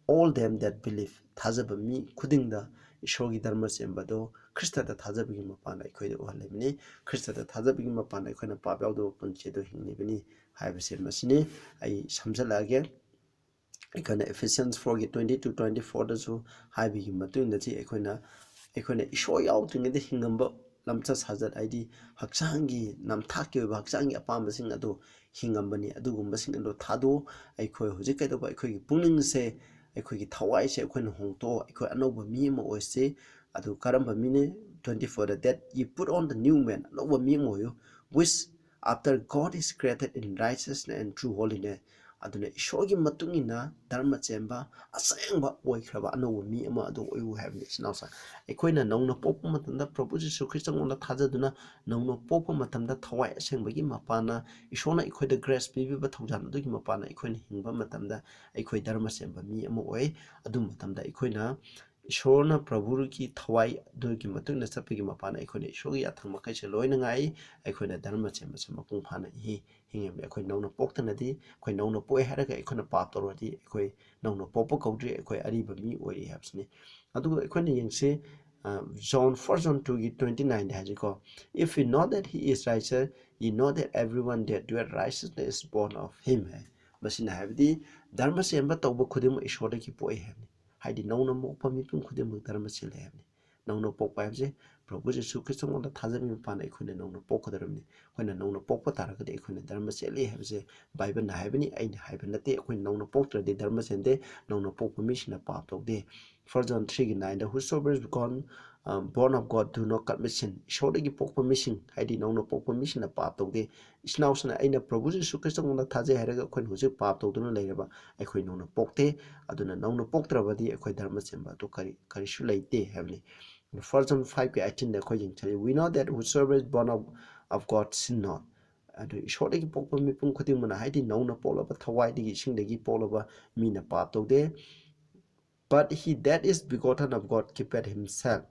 all them that believe," ꯊꯥꯖꯕ ꯃꯤ ꯈꯨꯗꯤꯡꯗ ꯏꯁꯣꯔꯒꯤ ꯙꯔꯃ ꯁꯦꯝꯕꯗꯣ ꯈ꯭ꯔꯤꯁꯇꯗ ꯊꯥꯖꯕꯒꯤ ꯃꯄꯥꯟꯗ ꯑꯩꯈꯣꯏꯗ ꯎꯍꯜꯂꯤꯕꯅꯤ꯫ ꯈ꯭ꯔꯤꯁꯇꯗ ꯊꯥꯖꯕꯒꯤ ꯃꯄꯥꯟꯗ ꯑꯩꯈꯣꯏꯅ ꯄꯥꯞ ꯌꯥꯎꯗꯕ ꯄꯨꯟꯁꯤ ꯑꯗꯨ ꯍꯤꯡꯂꯤꯕꯅꯤ ꯍꯥꯏꯕꯁꯦ ꯃꯁꯤꯅꯤ꯫ ꯑꯩ ꯁꯝꯖꯜꯂꯛꯑꯒꯦ꯫ ꯑꯩꯈꯣꯏꯅ Ephesians four ꯒꯤ twenty two, twenty four ꯗꯁꯨ ꯍꯥꯏꯕꯒꯤ ꯃꯇꯨꯡ ꯏꯟꯅꯗꯤ ꯑꯩꯈꯣꯏꯅ, ꯑꯩꯈꯣꯏꯅ ꯏꯁꯣꯔ ꯌꯥꯎꯗ꯭ꯔꯤꯉꯩꯗ ꯍꯤꯡꯉꯝꯕ ꯂꯝꯆꯠ ꯁꯥꯖꯠ, ꯍꯥꯏꯗꯤ ꯍꯛꯆꯥꯡꯒꯤ ꯅꯝꯊꯥꯛꯀꯤ ꯑꯣꯏꯕ ꯍꯛꯆꯥꯡꯒꯤ ꯑꯄꯥꯝꯕꯁꯤꯡ ꯑꯗꯨ ꯍꯤꯡꯉꯝꯕꯅꯤ꯫ ꯑꯗꯨꯒꯨꯝꯕꯁꯤꯡ ꯑꯗꯨ ꯊꯥꯗꯣꯛꯑꯣ꯫ ꯑꯩꯈꯣꯏ ꯍꯧꯖꯤꯛ ꯀꯩꯗꯧꯕ? ꯑꯩꯈꯣꯏꯒꯤ ꯄꯨꯛꯅꯤꯡꯁꯦ, ꯑꯩꯈꯣꯏꯒꯤ ꯊꯋꯥꯏꯁꯦ ꯑꯩꯈꯣꯏꯅ ꯍꯣꯡꯗꯣꯛꯑꯣ꯫ ꯑꯩꯈꯣꯏ ꯑꯅꯧꯕ ꯃꯤ ꯑꯃ ꯑꯣꯏꯁꯤ꯫ ꯑꯗꯨ ꯀꯔꯝꯕ ꯃꯤꯅꯤ? Twenty four the, "That ye put on the new man," ꯑꯅꯧꯕ ꯃꯤ ꯑꯃ ꯑꯣꯏꯌꯨ, "which after God is created in righteousness and true holiness." ꯑꯗꯨꯅ ꯏꯁꯣꯔꯒꯤ ꯃꯇꯨꯡ ꯏꯟꯅ ꯙꯔꯃ ꯆꯦꯟꯕ ꯑꯁꯦꯡꯕ ꯑꯣꯏꯈ꯭ꯔꯕ ꯑꯅꯧꯕ ꯃꯤ ꯑꯃ ꯑꯗꯨ ꯑꯣꯏꯌꯨ ꯍꯥꯏꯕꯅꯤ, ꯏꯆꯤꯟ ꯏꯅꯥꯎꯁꯤꯡ꯫ ꯑꯩꯈꯣꯏꯅ ꯅꯧꯅ ꯄꯣꯛꯄ ꯃꯇꯝꯗ ꯄ꯭ꯔꯚꯨ ꯖꯤꯁꯨ ꯈ꯭ꯔꯤꯁꯇꯉꯣꯟꯗ ꯊꯥꯖꯗꯨꯅ ꯅꯧꯅ ꯄꯣꯛꯄ ꯃꯇꯝꯗ ꯊꯋꯥꯏ ꯑꯁꯦꯡꯕꯒꯤ ꯃꯄꯥꯟꯅ ꯏꯁꯣꯔꯅ ꯑꯩꯈꯣꯏꯗ grace ꯄꯤꯕꯤꯕ ꯊꯧꯖꯥꯜ ꯑꯗꯨꯒꯤ ꯃꯄꯥꯟꯅ ꯑꯩꯈꯣꯏꯅ ꯍꯤꯡꯕ ꯃꯇꯝꯗ ꯑꯩꯈꯣꯏ ꯙꯔꯃ ꯆꯦꯟꯕ ꯃꯤ ꯑꯃ ꯑꯣꯏ꯫ ꯑꯗꯨ ꯃꯇꯝꯗ ꯑꯩꯈꯣꯏꯅ ꯏꯁꯣꯔꯅ ꯄ꯭ꯔꯚꯨꯒꯤ ꯊꯋꯥꯏ ꯑꯗꯨꯒꯤ ꯃꯇꯨꯡ ꯏꯟꯅ ꯆꯠꯄꯒꯤ ꯃꯄꯥꯟꯅ ꯑꯩꯈꯣꯏꯅ ꯏꯁꯣꯔꯒꯤ ꯌꯥꯊꯪ ꯃꯈꯩꯁꯦ ꯂꯣꯏꯅ ꯉꯥꯏ꯫ ꯑꯩꯈꯣꯏꯅ ꯙꯔꯃ ꯆꯦꯟꯕꯁꯦ ꯃꯄꯨꯡ ꯐꯥꯅ ꯍꯤ-, ꯍꯤꯡꯉꯝꯃꯤ꯫ ꯑꯩꯈꯣꯏ ꯅꯧꯅ ꯄꯣꯛꯇꯅꯗꯤ, ꯑꯩꯈꯣꯏ ꯅꯧꯅ ꯄꯣꯛꯑꯦ ꯍꯥꯏꯔꯒ ꯑꯩꯈꯣꯏꯅ ꯄꯥꯞ ꯇꯧꯔꯗꯤ ꯑꯩꯈꯣꯏ ꯅꯧꯅ ꯄꯣꯛꯄ ꯀꯧꯗ꯭ꯔꯤ, ꯑꯩꯈꯣꯏ ꯑꯔꯤꯕ ꯃꯤ ꯑꯣꯏꯔꯤ ꯍꯥꯏꯕꯁꯤꯅꯤ꯫ ꯑꯗꯨꯒ ꯑꯩꯈꯣꯏꯅ ꯌꯦꯡꯁꯤ, ꯑ, John, First John two ꯒꯤ twenty nine the ꯍꯥꯏꯁꯤꯀꯣ, "If we know that he is righteous, ye know that everyone that doeth righteousness is born of him" ꯍꯥꯏ꯫ ꯃꯁꯤꯅ ꯍꯥꯏꯕꯗꯤ ꯙꯔꯃ ꯆꯦꯟꯕ ꯇꯧꯕ ꯈꯨꯗꯤꯡꯃꯛ ꯏꯁꯣꯔꯗꯒꯤ ꯄꯣꯛꯏ ꯍꯥꯏꯕꯅꯤ꯫ ꯍꯥꯏꯗꯤ ꯅꯧꯅ ꯄꯣꯛꯄ ꯃꯤꯄꯨꯝ ꯈꯨꯗꯤꯡꯃꯛ ꯙꯔꯃ ꯆꯦꯜꯂꯦ ꯍꯥꯏꯕꯅꯤ꯫ ꯅꯧꯅ ꯄꯣꯛꯄ ꯍꯥꯏꯕꯁꯦ ꯄ꯭ꯔꯚꯨ ꯖꯤꯁꯨ ꯈ꯭ꯔꯤꯁꯇꯉꯣꯟꯗ ꯊꯥꯖꯕꯒꯤ ꯃꯄꯥꯟꯅ ꯑꯩꯈꯣꯏꯅ ꯅꯧꯅ ꯄꯣꯛꯀꯗꯧꯔꯤꯕꯅꯤ꯫ ꯑꯩꯈꯣꯏꯅ ꯅꯧꯅ ꯄꯣꯛꯄ ꯇꯥꯔꯒꯗꯤ ꯑꯩꯈꯣꯏꯅ ꯙꯔꯃ ꯆꯦꯜꯂꯤ ꯍꯥꯏꯕꯁꯦ ꯕꯥꯏꯕꯜꯅ ꯍꯥꯏꯕꯅꯤ, ꯑꯩꯅ ꯍꯥꯏꯕ ꯅꯠꯇꯦ꯫ ꯑꯩꯈꯣꯏ ꯅꯧꯅ ꯄꯣꯛꯇ꯭ꯔꯗꯤ ꯙꯔꯃ ꯆꯦꯟꯗꯦ꯫ ꯅꯧꯅ ꯄꯣꯛꯄ ꯃꯤꯁꯤꯡꯅ ꯄꯥꯞ ꯇꯧꯗꯦ꯫ First John three ꯒꯤ nine the, "Whosoever is born, um, born of God do not commit sin." ꯏꯁꯣꯔꯗꯒꯤ ꯄꯣꯛꯄ ꯃꯤꯁꯤꯡ, ꯍꯥꯏꯗꯤ ꯅꯧꯅ ꯄꯣꯛꯄ ꯃꯤꯁꯤꯡꯅ ꯄꯥꯞ ꯇꯧꯗꯦ꯫ ꯏꯆꯤꯟ ꯏꯅꯥꯎꯁꯤꯡꯅ, ꯑꯩꯅ ꯄ꯭ꯔꯚꯨ ꯖꯤꯁꯨ ꯈ꯭ꯔꯤꯁꯇꯉꯣꯟꯗ ꯊꯥꯖꯩ ꯍꯥꯏꯔꯒ ꯑꯩꯈꯣꯏꯅ ꯍꯧꯖꯤꯛ ꯄꯥꯞ ꯇꯧꯗꯨꯅ ꯂꯩꯔꯕ ꯑꯩꯈꯣꯏ ꯅꯧꯅ ꯄꯣꯛꯇꯦ꯫ ꯑꯗꯨꯅ ꯅꯧꯅ ꯄꯣꯛꯇ꯭ꯔꯕꯗꯤ ꯑꯩꯈꯣꯏ ꯙꯔꯃ ꯆꯦꯟꯕ ꯑꯗꯨ ꯀꯔꯤ, ꯀꯔꯤꯁꯨ ꯂꯩꯇꯦ ꯍꯥꯏꯕꯅꯤ꯫ First John five ꯒꯤ eighteen ꯗ ꯑꯩꯈꯣꯏ ꯌꯦꯡꯁꯤꯜꯂꯤ, "We know that whosoever is born of, of God sin not." ꯑꯗꯨ ꯏꯁꯣꯔꯗꯒꯤ ꯄꯣꯛꯄ ꯃꯤꯄꯨꯝ ꯈꯨꯗꯤꯡꯃꯛꯅ, ꯍꯥꯏꯗꯤ ꯅꯧꯅ ꯄꯣꯛꯂꯕ, ꯊꯋꯥꯏꯗꯒꯤ ꯏꯁꯤꯡꯗꯒꯤ ꯄꯣꯛꯂꯕ ꯃꯤꯅ ꯄꯥꯞ ꯇꯧꯗꯦ꯫ "But he that is begotten of God keepeth himself."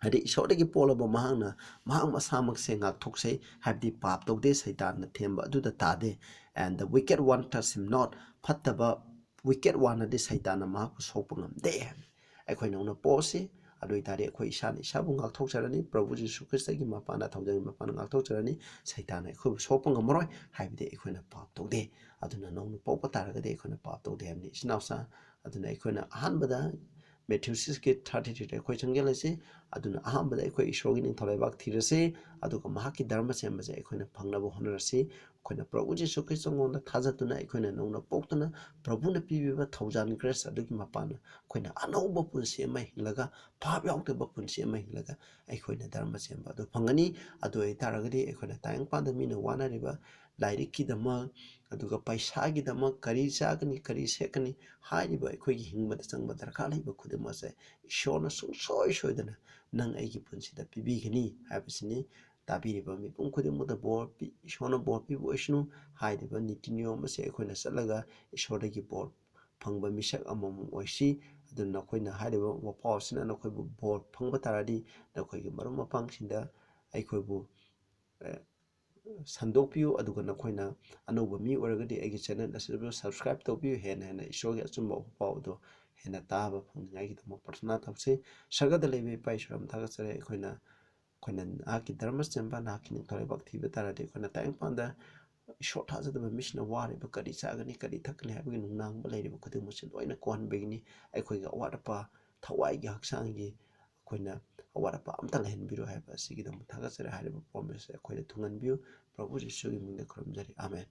ꯍꯥꯏꯗꯤ ꯏꯁꯣꯔꯗꯒꯤ ꯄꯣꯛꯂꯕ ꯃꯍꯥꯛꯅ ꯃꯍꯥꯛ ꯃꯁꯥꯃꯛꯁꯦ ꯉꯥꯛꯊꯣꯛꯆꯩ, ꯍꯥꯏꯕꯗꯤ ꯄꯥꯞ ꯇꯧꯗꯦ, ꯁꯩꯇꯥꯟꯅ ꯊꯦꯝꯕ ꯑꯗꯨꯗ ꯇꯥꯗꯦ꯫ "And the wicked one touch him not." ꯐꯠꯇꯕ wicked one ꯑꯗꯤ ꯁꯩꯇꯥꯟꯅ ꯃꯍꯥꯛꯄꯨ ꯁꯣꯛꯄ ꯉꯝꯗꯦ ꯍꯥꯏꯕꯅꯤ꯫ ꯑꯩꯈꯣꯏ ꯅꯧꯅ ꯄꯣꯛꯑꯁꯤ, ꯑꯗꯨ ꯑꯣꯏꯇꯥꯔꯗꯤ ꯑꯩꯈꯣꯏ ꯏꯁꯥꯅ ꯏꯁꯥꯕꯨ ꯉꯥꯛꯊꯣꯛꯆꯔꯅꯤ, ꯄ꯭ꯔꯚꯨ ꯖꯤꯁꯨ ꯈ꯭ꯔꯤꯁꯇꯒꯤ ꯃꯄꯥꯟꯅ, ꯊꯧꯖꯥꯜꯒꯤ ꯃꯄꯥꯟꯅ ꯉꯥꯛꯊꯣꯛꯆꯔꯅꯤ, ꯁꯩꯇꯥꯟꯅ ꯑꯩꯈꯣꯏꯕꯨ ꯁꯣꯛꯄ ꯉꯝꯃꯔꯣꯏ, ꯍꯥꯏꯕꯗꯤ ꯑꯩꯈꯣꯏꯅ ꯄꯥꯞ ꯇꯧꯗꯦ꯫ ꯑꯗꯨꯅ ꯅꯧꯅ ꯄꯣꯛꯄ ꯇꯥꯔꯒꯗꯤ ꯑꯩꯈꯣꯏꯅ ꯄꯥꯞ ꯇꯧꯗꯦ ꯍꯥꯏꯕꯅꯤ, ꯏꯆꯤꯟ ꯏꯅꯥꯎꯁꯥ꯫ ꯑꯗꯨꯅ ꯑꯩꯈꯣꯏꯅ ꯑꯍꯥꯟꯕꯗ Matthew six ꯀꯤ thirty three ꯗ ꯑꯩꯈꯣꯏ ꯆꯪꯁꯤꯜꯂꯁꯤ꯫ ꯑꯗꯨꯅ ꯑꯍꯥꯟꯕꯗ ꯑꯩꯈꯣꯏ ꯏꯁꯣꯔꯒꯤ ꯅꯤꯡꯊꯧ ꯂꯩꯕꯥꯛ ꯊꯤꯔꯁꯤ, ꯑꯗꯨꯒ ꯃꯍꯥꯛꯀꯤ ꯙꯔꯃ ꯆꯦꯟꯕꯁꯦ ꯑꯩꯈꯣꯏꯅ ꯐꯪꯅꯕ ꯍꯣꯠꯅꯔꯁꯤ꯫ ꯑꯩꯈꯣꯏꯅ ꯄ꯭ꯔꯚꯨ ꯖꯤꯁꯨ ꯈ꯭ꯔꯤꯁꯇꯉꯣꯟꯗ ꯊꯥꯖꯗꯨꯅ ꯑꯩꯈꯣꯏꯅ ꯅꯧꯅ ꯄꯣꯛꯇꯨꯅ ꯄ꯭ꯔꯚꯨꯅ ꯄꯤꯕꯤꯕ ꯊꯧꯖꯥꯜ ꯒ꯭ꯔꯦꯁ ꯑꯗꯨꯒꯤ ꯃꯄꯥꯟꯅ ꯑꯩꯈꯣꯏꯅ ꯑꯅꯧꯕ ꯄꯨꯟꯁꯤ ꯑꯃ ꯍꯤꯡꯂꯒ, ꯚꯥꯞ ꯌꯥꯎꯗꯕ ꯄꯨꯟꯁꯤ ꯑꯃ ꯍꯤꯡꯂꯒ ꯑꯩꯈꯣꯏꯅ ꯙꯔꯃ ꯆꯦꯟꯕ ꯑꯗꯨ ꯐꯪꯒꯅꯤ꯫ ꯑꯗꯨ ꯑꯣꯏꯇꯥꯔꯒꯗꯤ ꯑꯩꯈꯣꯏꯅ ꯇꯥꯏꯕꯪꯄꯥꯟꯗ ꯃꯤꯅ ꯋꯥꯅꯔꯤꯕ ꯂꯥꯏꯔꯤꯛꯀꯤꯗꯃꯛ, ꯑꯗꯨꯒ ꯄꯩꯁꯥꯒꯤꯗꯃꯛ, ꯀꯔꯤ ꯆꯥꯒꯅꯤ, ꯀꯔꯤ ꯁꯦꯠꯀꯅꯤ ꯍꯥꯏꯔꯤꯕ ꯑꯩꯈꯣꯏꯒꯤ ꯍꯤꯡꯕꯗ ꯆꯪꯕ ꯗꯔꯀꯥꯔ ꯂꯩꯕ ꯈꯨꯗꯤꯡꯃꯛꯁꯦ ꯏꯁꯣꯔꯅ ꯁꯨꯡꯁꯣꯏ ꯁꯣꯏꯗꯅ ꯅꯪ ꯑꯩꯒꯤ ꯄꯨꯟꯁꯤꯗ ꯄꯤꯕꯤꯒꯅꯤ ꯍꯥꯏꯕꯁꯤꯅꯤ꯫ ꯇꯥꯕꯤꯔꯤꯕ ꯃꯤꯄꯨꯝ ꯈꯨꯗꯤꯡꯃꯛꯇ ꯕꯣꯔ ꯄꯤ-, ꯏꯁꯣꯔꯅ ꯕꯣꯔ ꯄꯤꯕ ꯑꯣꯏꯁꯅꯨ꯫ ꯍꯥꯏꯔꯤꯕ ꯅꯤꯇꯤ ꯅꯤꯌꯣꯝ ꯑꯁꯦ ꯑꯩꯈꯣꯏꯅ ꯆꯠꯂꯒ ꯏꯁꯣꯔꯗꯒꯤ ꯕꯣꯔ ꯐꯪꯕ ꯃꯤꯁꯛ ꯑꯃꯃꯝ ꯑꯣꯏꯁꯤ꯫ ꯑꯗꯨꯅ ꯅꯈꯣꯏꯅ ꯍꯥꯏꯔꯤꯕ ꯋꯥꯄꯥꯎ ꯑꯁꯤꯅ ꯅꯈꯣꯏꯕꯨ ꯕꯣꯔ ꯐꯪꯕ ꯇꯥꯔꯗꯤ ꯅꯈꯣꯏꯒꯤ ꯃꯔꯨꯞ ꯃꯄꯥꯡꯁꯤꯡꯗ ꯑꯩꯈꯣꯏꯕꯨ, ꯑꯦ, ꯁꯟꯗꯣꯛꯄꯤꯌꯨ, ꯑꯗꯨꯒ ꯅꯈꯣꯏꯅ ꯑꯅꯧꯕ ꯃꯤ ꯑꯣꯏꯔꯒꯗꯤ ꯑꯩꯒꯤ ꯆꯦꯅꯦꯜ ꯑꯁꯤꯕꯨ ꯁꯕꯁꯀ꯭ꯔꯥꯏꯕ ꯇꯧꯕꯤꯌꯨ꯫ ꯍꯦꯟꯅ ꯍꯦꯟꯅ ꯏꯁꯣꯔꯒꯤ ꯑꯆꯨꯝꯕ ꯄꯥꯎ ꯑꯗꯨ ꯍꯦꯟꯅ ꯇꯥꯕ ꯐꯪꯅꯤꯡꯉꯥꯏꯒꯤꯗꯃꯛ ꯄ꯭ꯔꯊꯅꯥ ꯇꯧꯁꯤ꯫ ꯁꯔꯒꯗ ꯂꯩꯕ ꯏꯄꯥ ꯏꯁꯣꯔ, ꯌꯥꯝ ꯊꯥꯒꯠꯆꯔꯤ꯫ ꯑꯩꯈꯣꯏꯅ, ꯑꯩꯈꯣꯏꯅ ꯅꯍꯥꯛꯀꯤ ꯙꯔꯃ ꯆꯦꯟꯕ, ꯅꯍꯥꯛꯀꯤ ꯅꯤꯡꯊꯧ ꯂꯩꯕꯥꯛ ꯊꯤꯕ ꯇꯥꯔꯗꯤ ꯑꯩꯈꯣꯏꯅ ꯇꯥꯏꯕꯪꯄꯥꯟꯗ ꯏꯁꯣꯔ ꯊꯥꯖꯗꯕ ꯃꯤꯁꯤꯡꯅ ꯋꯥꯔꯤꯕ ꯀꯔꯤ ꯆꯥꯒꯅꯤ, ꯀꯔꯤ ꯊꯛꯀꯅꯤ ꯍꯥꯏꯕꯒꯤ ꯅꯨꯡꯅꯥꯡꯕ ꯂꯩꯔꯤꯕ ꯈꯨꯗꯤꯡꯃꯛꯁꯦ ꯂꯣꯏꯅ ꯀꯣꯟꯕꯒꯤꯅꯤ꯫ ꯑꯩꯈꯣꯏꯒꯤ ꯑꯋꯥꯠ ꯑꯄꯥ, ꯊꯋꯥꯏꯒꯤ, ꯍꯛꯆꯥꯡꯒꯤ ꯑꯩꯈꯣꯏꯅ ꯑꯋꯥꯠ ꯑꯄꯥ ꯑꯝꯇ ꯂꯩꯍꯟꯕꯤꯔꯣꯏ ꯍꯥꯏꯕ ꯑꯁꯤꯒꯤꯗꯃꯛ ꯊꯥꯒꯠꯆꯔꯤ꯫ ꯍꯥꯏꯔꯤꯕ ꯄ꯭ꯔꯣꯃꯤꯁ ꯑꯩꯈꯣꯏꯗ ꯊꯨꯡꯍꯟꯕꯤꯌꯨ꯫ ꯄ꯭ꯔꯚꯨ ꯖꯤꯁꯨꯒꯤ ꯃꯤꯡꯗ ꯈꯨꯔꯨꯝꯖꯔꯤ꯫ ꯑꯥꯃꯦꯟ꯫